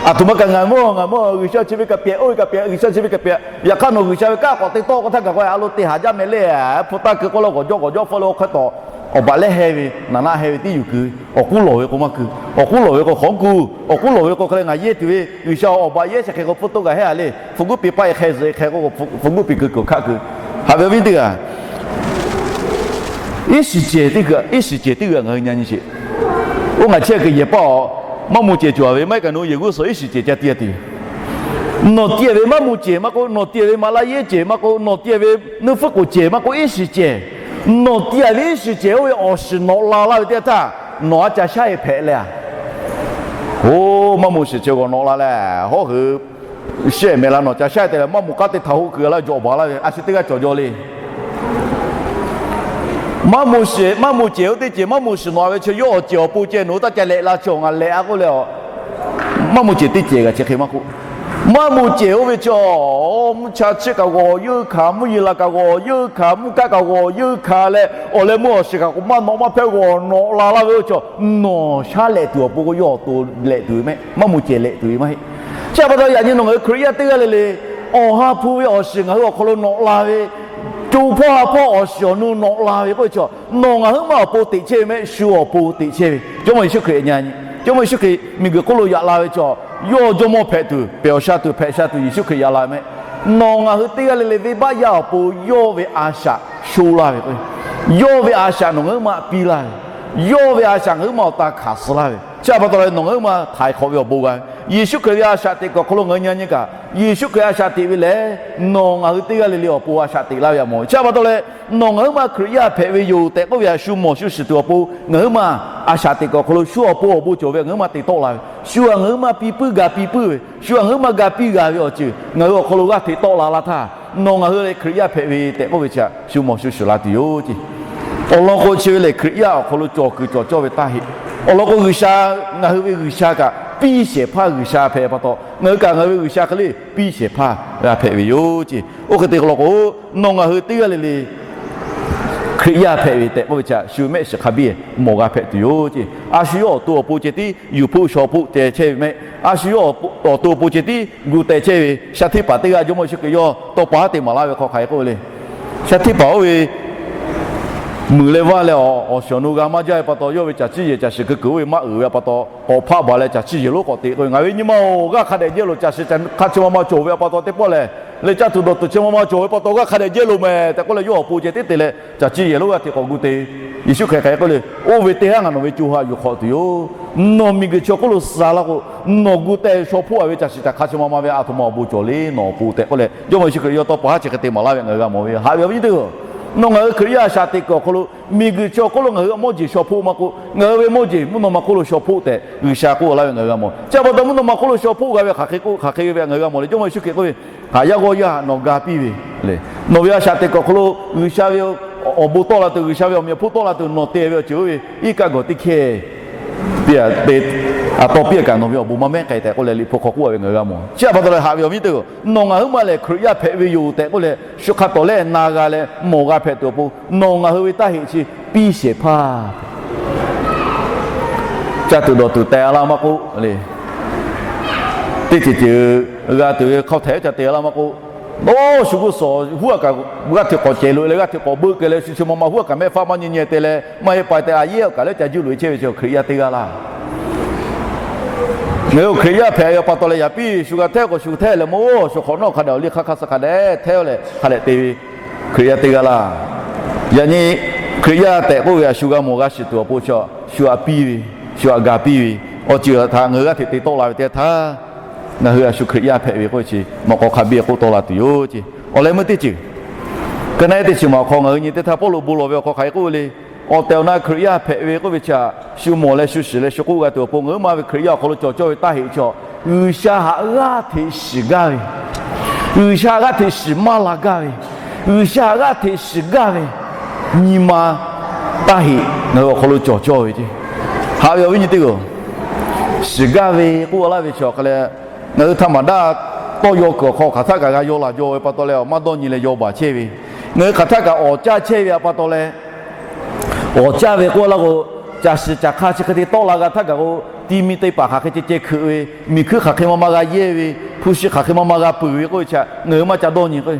aˬ htoꞈ ma kaꞈ ngaˬ mawˇ ngaˬ mawˇ, G'uiˬsha chi ve kaꞈ pehꞈ, oˇ ve kaꞈ pehꞈ, G'uiˬsha chi ve kaꞈ pehꞈ. Yaꞈ hk'aˇ nawˬ G'uiˬsha ve kanˉ k'awꞈ te tawˆ k'o htaˇ kaꞈ k'o a lo te haˍ jaˇ meh le. Hpu taˇ keu k'oˆ la, g'awˬ jawˇ g'awˬ jawˇ hpfuhˆ le, oˇ hk'e tawˍ awˬ baꞈ lehˉ heh ve, naˍ naˆ heh ve tiˉ yuˬ kuiˬ, awˬ k'uˉ lawˬ ve k'o maˇ kuˬ, awˬ k'uˉ lawˬ ve k'o hk'awꞈ kuˬ, awˬ k'uˉ lawˬ ve k'o hk'e le ngaˬ yehˇ tuˬ ve G'uiˬsha awˬ baꞈ yehˇ chi hk'e k'o hpfuhˇ toˆ kaꞈ heˆ a le. Hpu guˉ pi paˆ e hk'e zuhꞈ e hk'e k'o, hpu guˉ pi keu kuiˬ hk'aˆ keu. Haꞈ ve awˬ viˉ teˇ g'aˇ, iˉ shiˍ cehˬ teˇ g'aˇ, iˉ shiˍ cehˬ teˇ g'aˇ ngaˬ hui nyi nyi sheˍ. Oˇ ngaˬ chehˇ kuiˬ yehˬ paˆ awˬ maˇ moˍ cehˬ cawˬ a ve maˇ heˆ kaꞈ nawˬ yehˬ g'uˇ suhˍ iˉ shiˍ cehˬ ca tiˇ a te. Nawˬ tiˇ a ve maˇ moˍ cehˬ maˇ k'oˆ, nawˬ tiˇ a ve maꞈ laˇ yehˇ cehˬ maˇ k'oˆ, nawˬ tiˇ a ve nuˇ hpfuhˇ k'oˍ cehˬ maˇ k'oˆ, iˉ shiˍ cehˬ, nawˬ tiˇ a ve iˉ shiˍ cehˬ oˇ ve awˬ shiˍ nawꞈ la laˇ ve teˇ htaˇ, nawˬ a ca shaˉ e hpehꞈ leh a, oˇ maˇ moˍ shiˍ cehˬ g'awˬ nawꞈ la leh hawˉ hui shehˆ mehˍ la nawˬ ca shaˉ e te leh maˇ moˍ k'aˉ te htaꞈ hoˆ kuiˬ laˇ jawꞈ baˬ laˇ ve a shu teˇ g'aˇ cawˬ jaw le. Maˇ moˍ shiˍ, maˇ moˍ cehˬ oˇ teˇ cehˬ maˇ moˍ shiˍ nawꞈ a ve chi yawˇ awˬ cehˬ awˬ pon ceh nawˬ hui taˇ ca lehꞈ la chi awˬ ngaˬ lehꞈ a k'oˆ leh a, maˇ moˍ cehˬ teˇ cehˬ g'a chi hk'e maˇ k'oˆ. Maˇ moˍ cehˬ oˇ ve chi, mvuhˇ cha chiˆ kaꞈ g'awˬ yeunˇ hkanˍ, mvuhˇ yeˬ laˬ kaꞈ g'awˬ yeunˇ hkanˍ, mvuhˇ kaˆ kaꞈ g'awˬ yeunˇ hkanˍ leh awˬ leh meuˇ awˬ shiˍ kaꞈ k'o maˇ nawꞈ maˇ hpehˇ g'awˬ nawꞈ la laˇ ve oˇ chi, nawˬ shaˉ lehꞈ tuˬ awˬ pon k'o yawˇ awˬ to lehꞈ tuˬ ve mehˆ, maˇ moˍ cehˬ lehꞈ tuˬ ve maˇ heˆ. Chi pa taw yaꞈ nyi nawˬ ngaˬ hui Hkriꞈ yaˇ teˇ g'aˇ le le, awˬ ha hpu ve awˬ shiˍ ngaˬ hui awˬ hk'aw lo nawꞈ la ve, co hpawˇ ha hpawˇ awˬ shiˍ awˬ nu nawꞈ la ve k'oˆ ve chi, nawˬ ngaˬ huiˉ ma awˬ pon teꞈ chehˇ ve mehˆ, shu awˬ pon teꞈ chehˇ ve Jawˇmawˇ Yeˍsuˆ Hkriꞈ nyi. Jawˇmawˇ Yeˍsuˆ Hkriꞈ miˬguiˬ hk'oˆ lo yaꞈ la ve chi, yawˇ jawˇmawˇ hpehꞈ tuˬ, pehˬ awˬ sha tuˬ, hpehꞈ sha tuˬ Yeˍsuˆ Hkriꞈ yaꞈ la ve mehˆ. Nawˬ ngaˬ hui teˇ g'aˇ le le venˇbaˆ yaˇ awˬ pon yawˇ ve a shaꞈ sho laˇ ve k'o, yawˇ ve a shaꞈ nawˬ ngaˬ huiˉ ma piˇ laˇ ve, yawˇ ve a shaꞈ ngaˬ huiˉ ma awˬ ta hkanˍ suh laˇ ve, chi pa taw leh nawˬ ngaˬ huiˉ ma htaiˍ hk'awꞈ ve awˬ bon g'a ve, Yeˍsuˆ Hkriꞈ ve a shaꞈ teꞈ kuiˬ awˬ hk'aw lo ngaˬ hui nyi nyi kaꞈ, Yeˍsuˆ Hkriꞈ a shaꞈ teꞈ ve lehˬ, nawˬ ngaˬ hui teˇ g'aˇ le le awˬ pon a shaꞈ teꞈ laˇ ve a mawˬ ve. Chi pa taw leh, nawˬ ngaˬ huiˉ ma Hkriꞈ yaˇ hpehꞈ ve yoˬ tehꞈ k'oˆ ve htaꞈ shu mawˬ shu shiˍ tuˬ awˬ pon ngaˬ huiˉ ma a shaꞈ teꞈ kuiˬ awˬ hk'aw lo shu awˬ pon awˬ bon cawˬ ve ngaˬ huiˉ ma te tawˆ la ve, shu htaꞈ ngaˬ huiˉ ma piˇ puiˉ ga piˇ puiˉ ve, shu htaꞈ ngaˬ huiˉ ma ga piˇ g'a ve awˬ ceuˬ ngaˬ hui awˬ hk'aw lo g'aˇ hteꞈ tawˆ la laˇ htaˇ, nawˬ ngaˬ hui leh Hkriꞈ yaˇ hpehꞈ ve tehꞈ k'oˆ ve chi htaꞈ shu mawˬ shu shiˍ la tuˬ yoˬ ce. Awˬ lawn k'o, chi ve lehˬ Hkriꞈ yaˇ awˬ hk'aw lo cawˬ kuiˬ cawˬ cawˇ ve taˇ heˆ. Awˬ lawn k'o, G'uiˬsha, ngaˬ hui ve G'uiˬsha kaꞈ piˇ shehˍ hpaˇ G'uiˬsha hpehꞈ pa taw, ngaˬ hui kaꞈ ngaˬ hui ve G'uiˬsha hk'e le piˇ shehˍ hpaˇ g'a hpehꞈ ve yoˬ ce. Oˇ hk'e te k'o law k'o, nawˬ ngaˬ hui teˇ g'aˇ le le Hkriꞈ yaˇ hpehꞈ ve tehꞈ k'oˆ ve chi htaꞈ shu mehˆ shiˍ hk'a biˇ mawˬ g'a hpehꞈ tuˬ yoˬ ce. A shu yawˇ awˬ to awˬ pon ceh tiˉ yuˬ hpoˆ shaw hpoˆ te chehˇ ve mehˆ. A shu yawˇ awˬ to awˬ pon ceh tiˉ gu teh chehˇ ve shaˉ hteˇ paˍ teˇ g'aˇ Jawˇmawˇ Yeˍsuˆ Hkriꞈ yawˇ tawˇ pa haˉ te maˍ laˇ ve hk'aw hk'aˬ hk'e k'oˆ ve le. Shaˉ hteˇ paˍ oˇ ve muiˬ leh vaˇ leh awˬ shiˍ awˬ nu g'a maˇ jaˇ ve pa taw, yawˇ ve caˬ ciˇ yehˬ caˬ shiˍ keu kuiˬ oˇ ve maˇ uiˍ ve pa taw, k'awꞈ hpaˆ baˬ leh caˬ ciˇ yehˬ lonˉ k'awꞈ teꞈ k'o, ngaˬ ve nyi ma-oˬ, g'aˇ hk'a dehꞈ jehˇ loˬ. Caˬ shiˍ caˬ hk'a chi ma ma cawˬ ve pa taw teˇ pawˆ lehˬ, leh caˇ tuˬ dawˬ tuˬ chi ma ma cawˬ ve pa taw g'aˇ hk'a dehꞈ jehˇ loˬ mehˍ tehꞈ k'oˆ leh, yawˇ awˬ pon ceh tiˉ te leh caˬ ciˇ yehˬ lonˉ g'aˇ hteꞈ k'awꞈ gu te. Yeˍsuˆ Hkriꞈ hk'aˬ hk'e k'oˆ le, oˇ ve teˇ haˉ ngaˬ nawˬ ve co ha yuˬ hk'awꞈ tuˬ yoˬ. Nawˬ miˬguiˬ chi awˬ hk'oˆ lo suh la k'o, nawˬ gu teh shaw hpoˆ a ve caˬ shiˍ caˬ hk'a chi ma ma ve aˬ htoꞈ ma awˬ bon cawˬ le nawˬ awˬ pon tehꞈ k'oˆ leh, Jawˇmawˇ Yeˍsuˆ Hkriꞈ yawˇ tawˇ pa haˉ chi hk'e te maˍ laˇ ve ngaˬ hui g'a mawˬ ve. Haꞈ ve awˬ viˉ nyi teˇ hpaˍ-oˬ, nawˬ ngaˬ hui Hkriꞈ yaˇ a shaꞈ teꞈ kuiˬ awˬ hk'aw lo miˬguiˬ chi awˬ hk'oˆ lo ngaˬ hui mawˇ jeˬ shaw hpoˆ maˇ k'oˆ, ngaˬ hui ve mawˇ jeˬ mvuhˇ naw ma hk'oˆ lo shaw hpoˆ tehꞈ G'uiˬsha k'oˆ laˇ ve ngaˬ hui g'a mawˬ. Chi pa taw mvuhˇ naw ma hk'oˆ lo shaw hpoˆ g'a ve hk'aˬ hk'e k'oˆ hk'aˬ hk'e ve ngaˬ hui g'a mawˬ le. Jawˇmawˇ Yeˍsuˆ Hkriꞈ k'oˆ ve, Haꞈ yaˇ g'awˇ yaˇ nawˬ ga piˇ ve le. Nawˬ ve a shaꞈ teꞈ kuiˬ awˬ hk'aw lo G'uiˬsha ve awˬ bon tawˆ la tuˬ, G'uiˬsha ve awˬ meꞈ awˬ hponˇ tawˆ la tuˬ nawˬ te ve awˬ ceuˬ oˇ ve iˉ kaˆ gawˬ teˇ hkehˇ piˇ te, aˬ taw piˇ kaꞈ nawˬ ve awˬ bon maˇ mehˉ k'ai tehꞈ k'oˆ leh Liꞈ hpu hk'aw k'oˆ ve ngaˬ hui g'a mawˬ. Chi pa taw leh haꞈ ve awˬ viˉ teˇ hpaˍ-oˬ, nawˬ ngaˬ huiˉ ma lehˬ Hkriꞈ yaˇ hpehꞈ ve yoˬ tehꞈ k'oˆ leh shu hk'a tawˍ lehˬ na g'a leh mawˬ g'a hpehꞈ tuˬ awˬ pon nawˬ ngaˬ hui ve taˇ heˆ chi piˇ shehˍ hpaˇ caˇ tuˬ dawˬ tuˬ teh a laˇ maˇ k'oˆ le. teˇ ceuˬ ceuˬ g'a tuˬ ve hk'aw htehꞈ ca te la maˇ k'oˆ, dawˇ shu g'uˇ suhˍ huˉ a kaꞈ g'aˇ hteꞈ k'awꞈ cehˬ loꞈ e leh g'aˇ hteꞈ k'awꞈ beuˆ keu leh shu chi ma ma huˉ a kaꞈ mehˆ faˆ maˇ nyi nyi te leh maˇ heˆ pa te a yehˉ kaꞈ leuˉ ca juˇ loꞈ e chehˇ ve chi Hkriꞈ yaˇ teˇ g'aˇ laˇ. Ngaˬ hui Hkriꞈ yaˇ hpehꞈ ve pa taw leh yaꞈ piˇ shu g'a htehˇ k'o shu htehˇ leh maˇ g'awˇ shu hk'awꞈ nawˉ hk'a dehꞈ awˬ liˇ hk'aˇ hk'aˇ suh hk'a dehꞈ htehˇ leh hk'a dehꞈ te ve Hkriꞈ yaˇ teˇ g'aˇ laˇ. Yaꞈ nyi Hkriꞈ yaˇ tehꞈ k'oˆ ve a shu g'a mawˬ g'a shiˍ tuˬ awˬ pon chi shu aꞈ piˇ ve, shu aꞈ ga piˇ ve, awˬ ceuˬ htaꞈ ngaˬ hui g'aˇ hteꞈ te tawˆ la ve teˇ htaˇ, ngaˬ hui a shu Hkriꞈ yaˇ hpehꞈ ve k'oˆ ve chi mawꞈ k'aw hk'a biˇ k'oˆ tawˆ la tuˬ yoˬ ce. Awˬ leh meuˇ teˇ ceuˬ, ka naˆ ehˉ teˇ chi ma awˬ hk'aw ngaˬ hui nyi teˇ htaˇ Pawˇluꞈ bon lawˬ ve awˬ hk'aw hk'aˬ hk'e k'oˆ ve le. Awˬ tehˬ awˬ na Hkriꞈ yaˇ hpehꞈ ve k'oˆ ve chi htaꞈ shu mawˬ leh shu shiˍ leh shu k'oˆ g'a tuˬ awˬ pon ngaˬ hui ma ve Hkriꞈ yaˇ awˬ hk'aw lo cawˬ cawˇ ve taˇ heꞈ chi, G'uiˬsha htaꞈ g'aˇ hteꞈ shiˍ gaˇ ve, G'uiˬsha g'aˇ hteꞈ shiˍ maˇ la gaˇ ve, G'uiˬsha g'aˇ hteꞈ shiˍ gaˇ ve nyi ma taˇ heꞈ ngaˬ hui awˬ hk'aw lo cawˬ cawˇ ve ce. Haꞈ ve awˬ viˉ nyi teˇ g'aˇ, shiˍ gaˇ ve k'oˆ laˇ ve chi awˬ hk'aw leh, ngaˬ hui htaꞈ maˍ daˇ tawˇ yaw kuiˬ awˬ hk'aw hk'aˬ htaˆ kaꞈ g'a yaw laˬ jaw ve pa taw leh awˬ maˇ dawˇ nyi leh yaw baˬ chehˇ ve, ngaˬ hui hk'aˬ htaˆ kaꞈ awˍ caˇ chehˇ ve pa taw leh, awˍ caˇ ve k'oˆ laˇ k'o, caˬ shiˍ caˬ hk'a chi hk'e te tawˆ la g'a htaˇ kaꞈ k'o, ti mi te paˍ hk'aˬ hk'e ceh ceh hkeuꞈ ve, miˬ hkuiˇ hk'aˬ hk'e ma ma g'a yehˇ ve, hpu shi hk'aˬ hk'e ma ma g'a peuˬ ve k'oˆ ve chi ngaˬ hui maˇ ca dawˇ nyi k'o,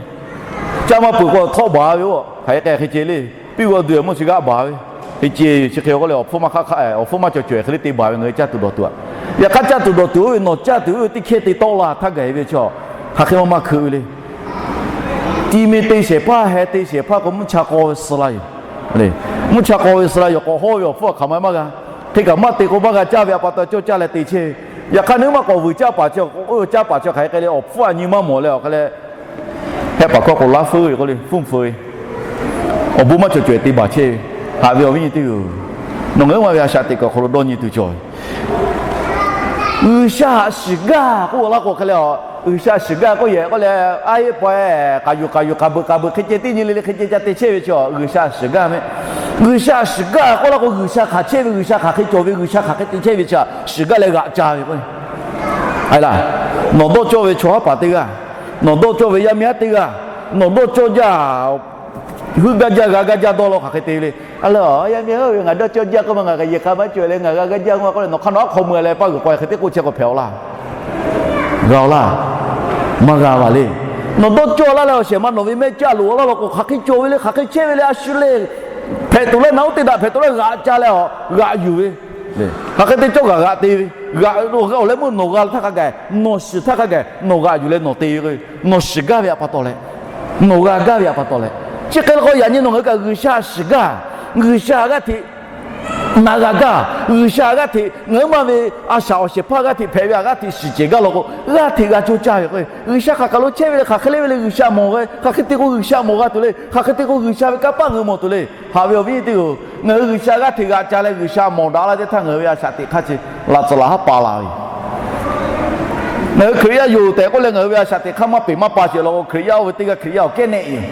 caˇ maˇ peuˬ k'o htawˆ baˬ ve oˬ hk'aˬ hk'e k'ai hk'e ceh le. Piˇ g'a duˬ e meuˇ chi g'aˇ baˬ ve, hk'e ceh chi hk'e k'oˆ leh awˬ hpfuhˇ maˇ hk'aˇ hk'aˇ awˬ hpfuhˇ maˇ cawˬ cawˬ e hk'e le te baˬ ve ngaˬ hui caˇ tuˬ dawˬ tuˬ aꞈ. Yaꞈ hk'aˇ caˇ tuˬ dawˬ tuˬ oˇ ve nawˬ caˇ tuˬ oˇ ve teˇ hkehˇ te tawˆ la htaˇ gaˬ e ve chi hk'aˬ hk'e ma ma hkeuꞈ ve le. Ti mi te shehˍ hpaˇ heh te shehˍ hpaˇ k'o mvuhˇ cha k'aw ve suh la yoˬ. Mvuhˇ cha k'aw ve suh la yoˬ k'awꞈ hawˇ ve awˬ hpfuhˇ a hk'aˬ ma maˇ g'a. Hk'e kaꞈ maˇ te k'o maˇ g'a caˇ ve a pa taw cawˇ caˇ leh te chehˇ ve. Yaꞈ hk'aˇ neu maˇ k'awꞈ vuiˬ caˇ paˍ chi, k'oˆ ve caˇ paˍ chi hk'aˬ hk'e k'ai leh awˬ hpfuhˇ a nyi maˇ mawˬ leh awˬ hk'e leh, heh paˍ hkawˇ k'o laˇ feuˇ ve k'oˆ le, feuˇ feu ve, awˬ bon maˇ cawˬ cawˬ e te baˬ chehˇ ve. Haꞈ ve awˬ viˉ nyi teˇ g'aˇ, nawˬ ngaˬ hui ma ve a shaꞈ teꞈ kuiˬ awˬ hk'aw lo dawˇ nyi tuˬ cawˬ ve G'uiˬsha htaꞈ shiˍ gaˇ k'oˆ laˇ k'o hk'e leh a, G'uiˬsha shiˍ gaˇ k'oˆ yehˬ k'oˆ leh a yeˇ paw e k'aˬ yuˬ k'aˬ yuˬ k'aˬ beuꞈ k'aˬ beuꞈ hk'e ceh tiˉ nyi le le hk'e ceh ca te chehˇ ve chi G'uiˬsha shiˍ gaˇ mehˆ. G'uiˬsha shiˍ gaˇ k'oˆ laˇ k'o G'uiˬsha hk'aˬ chehˇ ve, G'uiˬsha htaꞈ hk'aˬ hk'e cawˬ ve, G'uiˬsha hk'aˬ hk'e te chehˇ ve chi shiˍ gaˇ leh g'aꞈ ca ve k'o, a laˇ, nawˬ dawˇ cawˇ ve chaw haˉ paˍ teˇ g'aˇ, nawˬ dawˇ cawˇ ve yaˇ miˇ haˉ teˇ g'aˇ, nawˬ dawˇ cawˇ jaˇ, huiˉ gaˇ jaˇ g'a gaˇ jaˇ dawˇ law hk'aˬ hk'e te ve le. A laˇ, yaˇ miˇ haˉ ve ngaˬ dawˇ cawˇ jaˇ k'oˆ ma ngaˬ kaꞈ yehˬ k'a maˇ cawˬ leh ngaˬ g'a gaˇ jaˇ k'oˆ ma k'oˆ leh nawˬ hk'aˇ nawˬ aˉ hk'aw mui leh paˇ g'uiˬ k'aw hk'e te k'oˆ chehˇ k'o hpehꞈ a laˇ. G'a a laˇ, maˇ g'a a le. Nawˬ dawˇ cawˇ laˇ leh awˬ shehˍ ma nawˬ ve mehˆ caˇ loꞈ laˇ law k'o hk'aˬ hk'e cawˬ ve le, hk'aˬ hk'e chehˇ ve le, a shu le, hpehꞈ tuˬ leh naꞈ uˉ teˇ daꞈ hpehꞈ tuˬ leh g'aꞈ ca leh a g'aꞈ yuˬ ve, hk'aˬ hk'e te cawˇ g'aꞈ g'aꞈ te ve, g'aꞈ awˬ leh meuˇ nawˬ g'a htaˇ hk'a gaˬ, nawˬ shiˍ htaˇ hk'a gaˬ nawˬ g'aꞈ yuˬ leh nawˬ te ve k'o, nawˬ shiˍ gaˇ ve a pa taw leh, nawˬ g'a gaˇ ve a pa taw leh, chi hk'e la k'o yaꞈ nyi nawˬ ngaˬ hui kaꞈ G'uiˬsha shiˍ gaˇ, G'uiˬsha g'aˇ hteꞈ na g'a gaˇ, G'uiˬsha g'aˇ hteꞈ ngaˬ hui ma ve a shaꞈ awˬ shehˍ hpaˇ g'aˇ hteꞈ hpehꞈ ve a g'aˇ hteꞈ shiˍ cehˬ gaˇ law k'o g'aˇ hteꞈ g'a cawˇ caˇ ve k'o, G'uiˬsha hk'aˬ kaˬ lo chehˇ ve le, hk'aˬ hk'e le ve le G'uiˬsha mawˬ ve, hk'aˬ hk'e te k'o G'uiˬsha mawˬ g'a tuˬ le, hk'aˬ hk'e te k'o G'uiˬsha ve kanˇ paˆ ngaˬ hui mawˬ tuˬ le. Haꞈ ve awˬ viˉ teˇ g'aˇ, ngaˬ hui G'uiˬsha g'aˇ hteꞈ g'aꞈ ca leh G'uiˬsha mawˬ daꞈ laˇ teˇ htaˇ ngaˬ hui ve a shaꞈ teꞈ hk'aˇ chi laꞈ tcuh laꞈ haˉ pa la ve yoˬ. Ngaˬ hui Hkriꞈ yaˇ yoˬ tehꞈ k'oˆ leh ngaˬ hui ve a shaꞈ teꞈ hk'aˇ maˇ peˬ maˇ pa sheˍ law k'o, Hkriꞈ yaˇ oˇ ve teˇ g'aˇ Hkriꞈ yaˇ awˬ kehˉ nehˆ yoˬ.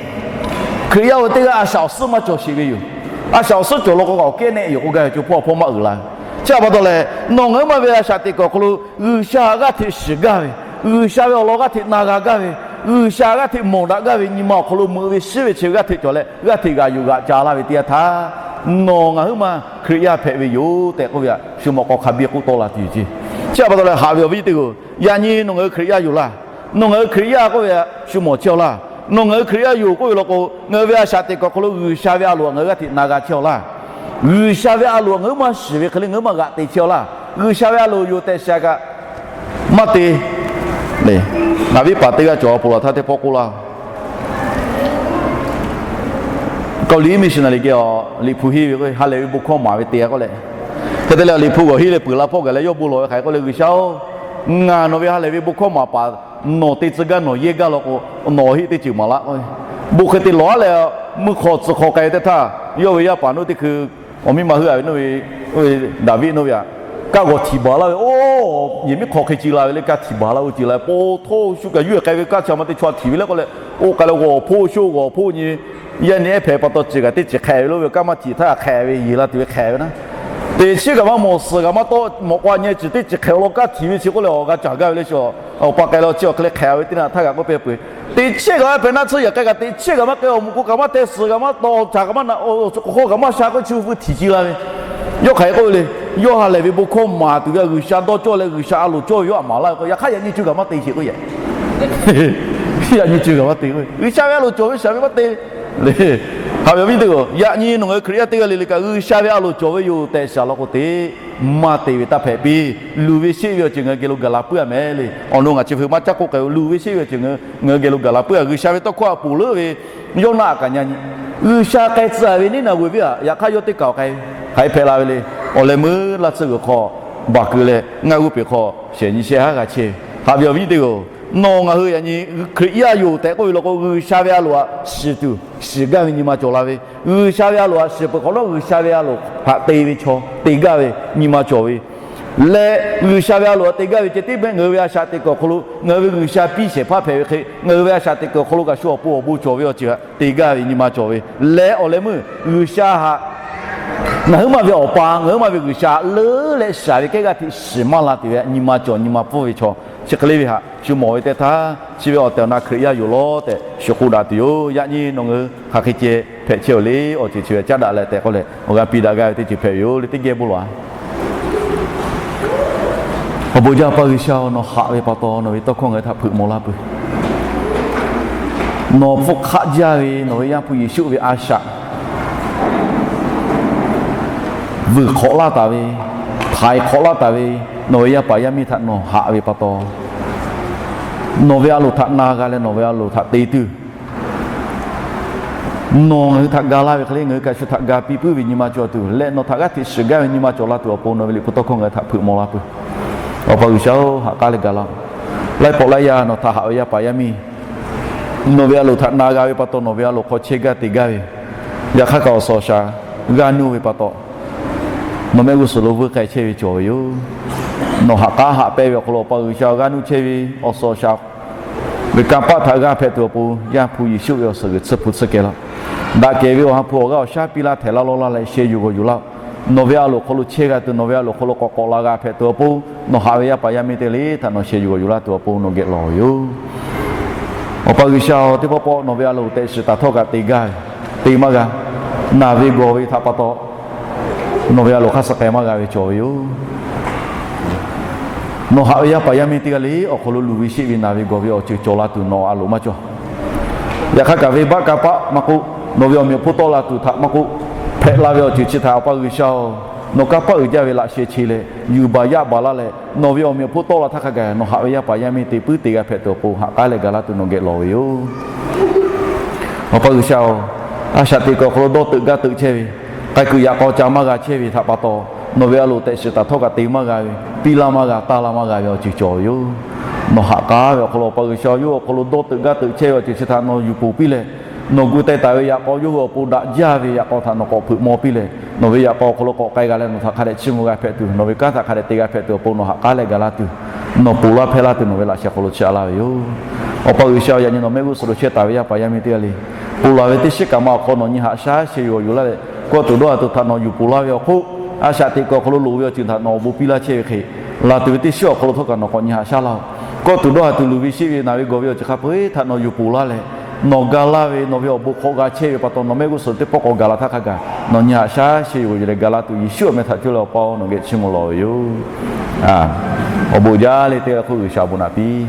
Hkriꞈ yaˇ oˇ ve teˇ g'aˇ a shaꞈ awˬ suhˉ maˇ cawˬ sheˍ ve yoˬ. A shaꞈ awˬ suhˉ cawˬ law k'o awˬ kehˉ nehˆ yoˬ k'oˆ gaˇ ve co hpawˇ awˬ hpawˇ maˇ uiˍ la ve. Chi a pa taw leh, nawˬ ngaˬ hui ma ve a shaꞈ teꞈ kuiˬ awˬ hk'aw lo G'uiˬsha g'aˇ hteꞈ shiˍ gaˇ ve, G'uiˬsha ve awˬ lawn g'aˇ hteꞈ na g'a gaˇ ve, G'uiˬsha g'aˇ hteꞈ mawˬ daꞈ gaˇ ve nyi ma awˬ hk'aw lo meuꞈ ve shiˉ ve chi g'aˇ hteꞈ cawˬ leh g'aˇ hteꞈ g'aꞈ yuˬ g'aꞈ ca laˇ ve teˇ yanˇ htaˇ, nawˬ ngaˬ hui ma Hkriꞈ yaˇ hpehꞈ ve yoˬ tehꞈ k'oˆ ve a shu mawꞈ k'aw hk'a biˇ k'oˆ tawˆ la tuˬ yoˬ ce. Chi a pa taw leh haꞈ ve awˬ viˉ teˇ g'aˇ, yaꞈ nyi nawˬ ngaˬ hui Hkriꞈ yaˇ yoˬ laˇ. Nawˬ ngaˬ hui Hkriꞈ yaˇ k'oˆ ve a shu mawˬ chehˇ aw laˇ. Nawˬ ngaˬ hui Hkriꞈ yaˇ yoˬ k'oˆ ve law k'o ngaˬ hui ve a shaꞈ teꞈ kuiˬ awˬ hk'aw lo G'uiˬsha ve a loˍ ngaˬ hui g'aˇ hteꞈ na g'a chehˇ aw laˇ. G'uiˬsha ve a loˍ ngaˬ hui maˇ shiˍ ve hk'e le ngaˬ hui maˇ g'aꞈ te chehˇ aw laˇ. G'uiˬsha ve a loˍ yoˬ tehꞈ shiˍ kaꞈ maˇ te le. Ngaˬ viˉ paˍ teˇ g'aˇ cawˬ a poˬ laˬ htaˇ teˇ pawˆ k'oˆ laˇ. Kaoˬ liꞈ missionary geh awˬ liꞈ hpu henˇ ve k'o ha lehˬ ve bon hkawˇ maˍ ve te k'oˆ leh, hk'e te leh awˬ liꞈ hpu g'awˬ henˇ leh peuˬ la hpawˇ gaˬ leh yawˇ bon lawˬ ve hk'aˬ hk'e k'oˆ le, G'uiˬsha-oˬ, ngaˬ nawˬ ve ha lehˬ ve bon hkawˇ maˍ paˍ nawˬ te tcuh gaˇ nawˬ yehˇ gaˇ law k'o, nawˬ heˆ teˇ ceuˬ maˍ laˇ k'o, bon hk'e te lawˬ a leh mui hk'awꞈ tcuhˬ hk'awꞈ k'ai ve teˇ htaˇ, yawˇ ve yaˇ paˍ naˇ teˇ hkui awˬ miˇ ma hui a ve naˇ ve, oˇ ve Daˍviˆ naˇ ve aꞈ, kaˇ g'awˬ htiˍ baˬ laˇ ve, oˇ yehˬ miˉ hk'aw hk'e ci la ve le, kaˇ htiˍ baˬ laˇ oˇ ci la ve, po htoˇ shu kaꞈ yuˇ k'ai ve kaˇ chi ma teˇ chaw htiˍ ve le k'oˆ leh, oˇ k'ai leh g'awˬ hpoˇ sho g'awˬ hpoˇ nyi, yaˇ nyi ehˉ hpehꞈ pa taw ceuˬ kaꞈ teˇ ceuˬ hk'ehꞈ ve lo ve, kaˇ maˇ htiˍ htaˇ hk'ehꞈ ve, yehˬ la tuˬ ve hk'ehꞈ ve naˉ. Teꞈ chiˉ kaꞈ maˇ mawˬ, suhˍ kaꞈ maˇ tawˆ, mawꞈ k'aw nyi ceuˬ teˇ ceuˬ hk'ehꞈ awˬ lawn kaˇ htiˍ ve chi k'oˆ leh awˬ g'a caˍ gaˇ ve le sho. Awˬ pa k'ai la chi awˬ hk'e le hk'ehꞈ ve teˇ naꞈ htaˇ kaꞈ k'oˆ pehˇ peuˬ. Teꞈ chiˉ kaꞈ maˇ hpehꞈ naˉ tsuhˇ yaꞈ k'ai kaꞈ teꞈ chiˉ kaꞈ maˇ k'ai, awˬ muꞈ k'o kaꞈ maˇ teh, suhˍ kaꞈ maˇ tawˆ, caˬ kaꞈ maˇ na, awˬ k'awꞈ hk'aw kaꞈ maˇ sha k'oˆ chi pu htiˍ ci la ve. Yawˇ hk'aˬ hk'e k'oˆ ve le. Yawˇ ha lehˬ ve bon hkawˇ maˍ tuˬ ve a G'uiˬsha dawˇ cawˇ leh G'uiˬsha a loˍ cawˇ ve yawˇ htaꞈ maˍ laˇ ve k'o, yaꞈ hk'aˇ yaꞈ nyi co kaꞈ maˇ te sheˍ k'oˆ yehˬ. Yaꞈ nyi co kaꞈ maˇ te k'o, G'uiˬsha ve a loˍ cawˬ ve shaˍ ve maˇ te le. Haꞈ ve awˬ viˉ teˇ g'aˇ, yaꞈ nyi nawˬ ngaˬ hui Hkriꞈ yaˇ teˇ g'aˇ le le kaꞈ G'uiˬsha ve a loˍ cawˬ ve yoˬ tehꞈ shaˍ law k'o te, maˇ te ve taˇ hpehꞈ piˇ. Luˬ ve sheˆ ve awˬ ceuˬ ngaˬ hui geh lo gaˬ la puiˉ a mehˍ le. Awˬ nu ngaˬ chi hk'e maˇ caˇ k'oˆ k'ai-o. Luˬ ve sheˆ ve awˬ ceuˬ ngaˬ hui geh lo gaˬ la puiˉ a. G'uiˬsha ve tawˇ hkawˇ htaꞈ ponˬ leuˉ ve Yoˇnaˆ kaꞈ nyi, G'uiˬsha k'ai tcuh ve neˇ naˬ g'oˬ ve a, yaꞈ hk'aˇ yawˇ teˇ kaˬ awˬ k'ai hk'aˬ hk'e hpehꞈ la ve le. Awˬ leh meuˇ laˇ tsuhˇ g'uiˬ hk'aw baˬ keu leh ngaˇ g'uˇ peˬ hk'aw shehˍ nyi shehˆ haˉ g'a chehˇ ve. Haꞈ ve awˬ viˉ teˇ g'aˇ, nawˬ ngaˬ hui yaꞈ nyi Hkriꞈ yaˇ yoˬ tehꞈ k'oˆ ve law k'o, G'uiˬsha ve a loˍ htaꞈ shiˍ tuˬ shiˍ gaˇ ve nyi ma cawˬ la ve, G'uiˬsha ve a loˍ htaꞈ shiˍ peuˬ hk'awꞈ nawˉ G'uiˬsha ve a loˍ htaꞈ te ve chaw te gaˇ ve nyi ma cawˬ ve leh, G'uiˬsha ve a loˍ htaꞈ te gaˇ ve ceh tiˉ mehˆ ngaˬ hui ve a shaꞈ teꞈ kuiˬ awˬ hk'aw lo ngaˬ hui ve G'uiˬsha piˇ shehˍ hpaˇ hpehꞈ ve hk'e, ngaˬ hui ve a shaꞈ teꞈ kuiˬ awˬ hk'aw lo kaꞈ shu awˬ pon awˬ bon cawˬ ve awˬ ceuˬ htaꞈ te gaˇ ve nyi ma cawˬ ve leh, awˬ leh meuˇ G'uiˬsha htaꞈ ngaˬ huiˉ ma ve Awˬ pa, ngaˬ huiˉ ma ve G'uiˬsha leuˉ leh shaˍ ve kehˉ g'aˇ hteꞈ shiˍ maˇ la tuˬ ve nyi ma cawˬ nyi ma pfuhˇ ve chaw chi hk'e le ve htaꞈ shu mawˬ ve teˇ htaˇ, chi ve awˬ tehˬ awˬ na Hkriꞈ yaˇ yoˬ lawˬ tehꞈ shu k'oˆ daꞈ tuˬ yoˬ. Yaꞈ nyi nawˬ ngaˬ hui hk'aˬ hk'e ceh hpehꞈ chehˇ-oˬ le. Awˬ ceuˬ chi ve caˉ daꞈ leh tehꞈ k'oˆ leh awˬ g'aˇ piˇ daꞈ gaˇ ve teˇ ceuˬ hpehꞈ ve yoˬ le. Teˇ geh bon lawˬ-a. Awˬ bon jaˇ Awˬ pa G'uiˬsha-oˬ, nawˬ haꞈ ve pa taw nawˬ ve tawˇ hkawˇ ngaˬ hui htaꞈ hpeuꞈ maw laˇ peuˬ. Nawˬ hpfuhˇ hk'aˆ jaˇ ve nawˬ ve Yaˇ hpu Yeˍsuˆ ve a shaꞈ vuiˬ hk'awꞈ laˇ taˍ ve, htaiˍ hk'awꞈ laˇ taˍ ve nawˬ ve yaˇ paˍ yaˇ miˇ htaꞈ nawˬ haꞈ ve pa taw, nawˬ ve a loˍ htaꞈ na g'a leh nawˬ ve a loˍ htaꞈ te tuˬ nawˬ ngaˬ hui htaꞈ ga laˇ ve hk'e le, ngaˬ hui kaꞈ shu htaꞈ ga piˇ puiˉ ve nyi ma cawˬ tuˬ leh, nawˬ htaꞈ g'aˇ hteꞈ shiˍ gaˇ ve nyi ma cawˬ la tuˬ awˬ pon nawˬ ve liꞈ hpu tawˇ hkawˇ ngaˬ hui htaꞈ hpeuꞈ maw laˇ peuˬ. Awˬ pa G'uiˬsha-oˬ, ha k'aˉ leh ga laˇ-oˆ. Laiˉ pawˆ laiˉ yaˇ nawˬ htaꞈ haꞈ ve yaˇ paˍ yaˇ miˇ nawˬ ve a loˍ htaꞈ na g'a ve pa taw nawˬ ve a loˍ hk'aw chehˇ gaˇ te gaˇ ve, yaꞈ hk'aˇ kaꞈ awˬ suhˍ awˬ shaˍ g'aˇ nuˇ ve pa taw, nawˬ mehˆ g'uˇ suhˍ lo vuiˇ k'ai chehˇ ve cawˬ ve yoˬ. Nawˬ haꞈ k'aˉ haꞈ pehnˇ ve awˬ hk'aw lo Awˬ pa G'uiˬsha g'aˇ nuˇ chehˇ ve awˬ suhˍ awˬ shaˍ ve kanˇ paˆ htaꞈ g'aˇ hpehꞈ tuˬ awˬ pon Yaˇ hpu Yeˍsuˆ ve awˬ suhˍ g'uiˬ tsuhˇ hpu tsuhˇ kehˬ laˇ-oˆ. Daꞈ kehˬ ve awˬ ha hpu awˬ g'aˇ awˬ shaˉ piˇ laˇ htehꞈ laˇ lawˇ laˇ leh sheh yuˬ g'awˬ yuˬ laˇ-oˆ. Nawˬ ve a loˍ hk'aw lo chehˇ g'a tuˬ, nawˬ ve a loˍ hk'aw lo k'awꞈ k'awꞈ la g'a hpehꞈ tuˬ awˬ pon, nawˬ haꞈ ve yaˇ paˍ yaˇ miˇ teˇ g'aˇ le htaꞈ nawˬ sheh yuˬ g'awˬ yuˬ laˇ tuˬ awˬ pon nawˬ geh lawˬ ve yoˬ. Awˬ pa G'uiˬsha-oˬ, teˇ pawˆ pawˆ nawˬ ve a loˍ tehꞈ shiˍ taˍ htawˇ kaꞈ te gaˇ ve, te maˇ g'a. Naˬ ve gawˬ ve htaꞈ pa taw nawˬ ve a loˍ hk'aˇ suh k'ai maˇ g'a ve cawˬ ve yoˬ. Nawˬ haꞈ ve yaˇ paˍ yaˇ miˇ teˇ g'aˇ le awˬ hk'aw lo luˬ ve sheˆ ve naˬ ve gawˬ ve awˬ ceuˬ cawˬ la tuˬ nawˬ a loˍ maˇ cawˬ. Yaꞈ hk'aˇ kaꞈ venˇbaˆ kanˇ paˆ maˇ k'oˆ, nawˬ ve awˬ meꞈ awˬ hponˇ tawˆ la tuˬ htaꞈ maˇ k'oˆ, hpehꞈ la ve awˬ ceuˬ chi htaꞈ Awˬ pa G'uiˬsha-oˬ, nawˬ kanˇ paˆ uiˍ jaˇ ve laꞈ sheh che leh yuˬ baˬ yaˇ baˬ laˇ leh, nawˬ ve awˬ meꞈ awˬ hponˇ tawˆ la htaˇ hk'a gaˬ nawˬ haꞈ ve yaˇ paˍ yaˇ miˇ te puiˉ te g'a hpehꞈ tuˬ awˬ pon haꞈ k'aˉ leh ga laˇ tuˬ nawˬ geh lawˬ ve yoˬ. Awˬ pa G'uiˬsha-oˬ, a shaꞈ teꞈ kuiˬ awˬ hk'aw lo dawˇ teuꞈ gaˇ teuꞈ chehˇ ve, k'ai kuiˬ yaꞈ k'aw ca maˇ g'a chehˇ ve htaꞈ pa taw, nawˬ ve a loˍ tehꞈ shiˍ taˍ htawˇ kaꞈ te maˇ g'a ve, piˇ laˇ maˇ g'a, taˇ laˇ maˇ g'a ve awˬ ceuˬ cawˬ ve yoˬ. Nawˬ haꞈ k'aˉ ve awˬ hk'aw lo Awˬ pa G'uiˬsha-oˬ, yawˇ awˬ hk'aw lo dawˇ teuꞈ gaˇ teuꞈ chehˇ ve awˬ ceuˬ chi htaꞈ nawˬ yuˬ poˬ piˇ leh, nawˬ gu teh taˍ ve yaꞈ k'aw yawˇ hui awˬ pon daꞈ jaˇ ve yaꞈ k'aw htaꞈ nawˬ k'awꞈ hpeuꞈ maw piˇ leh, nawˬ ve yaꞈ k'aw awˬ hk'aw lo k'awꞈ k'ai g'a leh nawˬ htaꞈ hk'a dehꞈ chiˇ mvuh g'a hpehꞈ tuˬ, nawˬ ve kanˉ htaꞈ hk'a dehꞈ te g'a hpehꞈ tuˬ awˬ pon nawˬ haꞈ k'aˉ leh ga laˇ tuˬ, nawˬ ponˬ laˇ hpehˇ laˇ tuˬ nawˬ ve laꞈ sheh hk'aw lo chiˇ aꞈ laˇ ve yoˬ. Awˬ pa G'uiˬsha-oˬ, yaꞈ nyi nawˬ mehˆ g'uˇ suhˍ lo chehˇ taˍ ve yaˇ paˍ yaˇ miˇ teˇ g'aˇ le, ponˬ laˬ ve teˇ shiˉ kaꞈ ma awˬ hk'aw nawˬ nyi haꞈ shaˉ sheh yuˬ g'awˬ yuˬ laˇ leh, kawˆ tuˬ dawˇ ha tuˬ htaꞈ nawˬ yuˬ poˬ laˇ ve awˬ hk'oˆ, a shaꞈ teꞈ kuiˬ awˬ hk'aw lo loˍ ve awˬ ceuˬ htaꞈ nawˬ awˬ bon piˇ laˇ chehˇ ve hk'e, laˬ tuˬ ve teˇ shiˉ awˬ hk'aw lo htawˇ kaꞈ nawˬ k'awꞈ nyi haꞈ shaˉ laˇ-oˬ. Kawˆ tuˬ dawˇ ha tuˬ luˬ ve sheˆ ve naˬ ve gawˬ ve awˬ ceuˬ hk'a peu-eˬ htaꞈ nawˬ yuˬ poˬ laˇ leh, nawˬ ga laˇ ve nawˬ ve awˬ bon hk'aw g'a chehˇ ve pa taw nawˬ mehˆ g'uˇ suhˍ teˇ pawˆ k'awꞈ gaˬ la htaˇ hk'a gaˬ, nawˬ nyi haꞈ shaˉ sheh yuˬ g'awˬ yuˬ leh ga laˇ tuˬ Yeˍsuˆ awˬ meh htaꞈ cuˇ leh Awˬ pa-oˬ, nawˬ geh chiˇ mvuh lawˬ ve yoˬ. Awˬ bon jaˇ le teˇ g'aˇ hk'oˆ G'uiˬsha awˬ bon naꞈ piˇ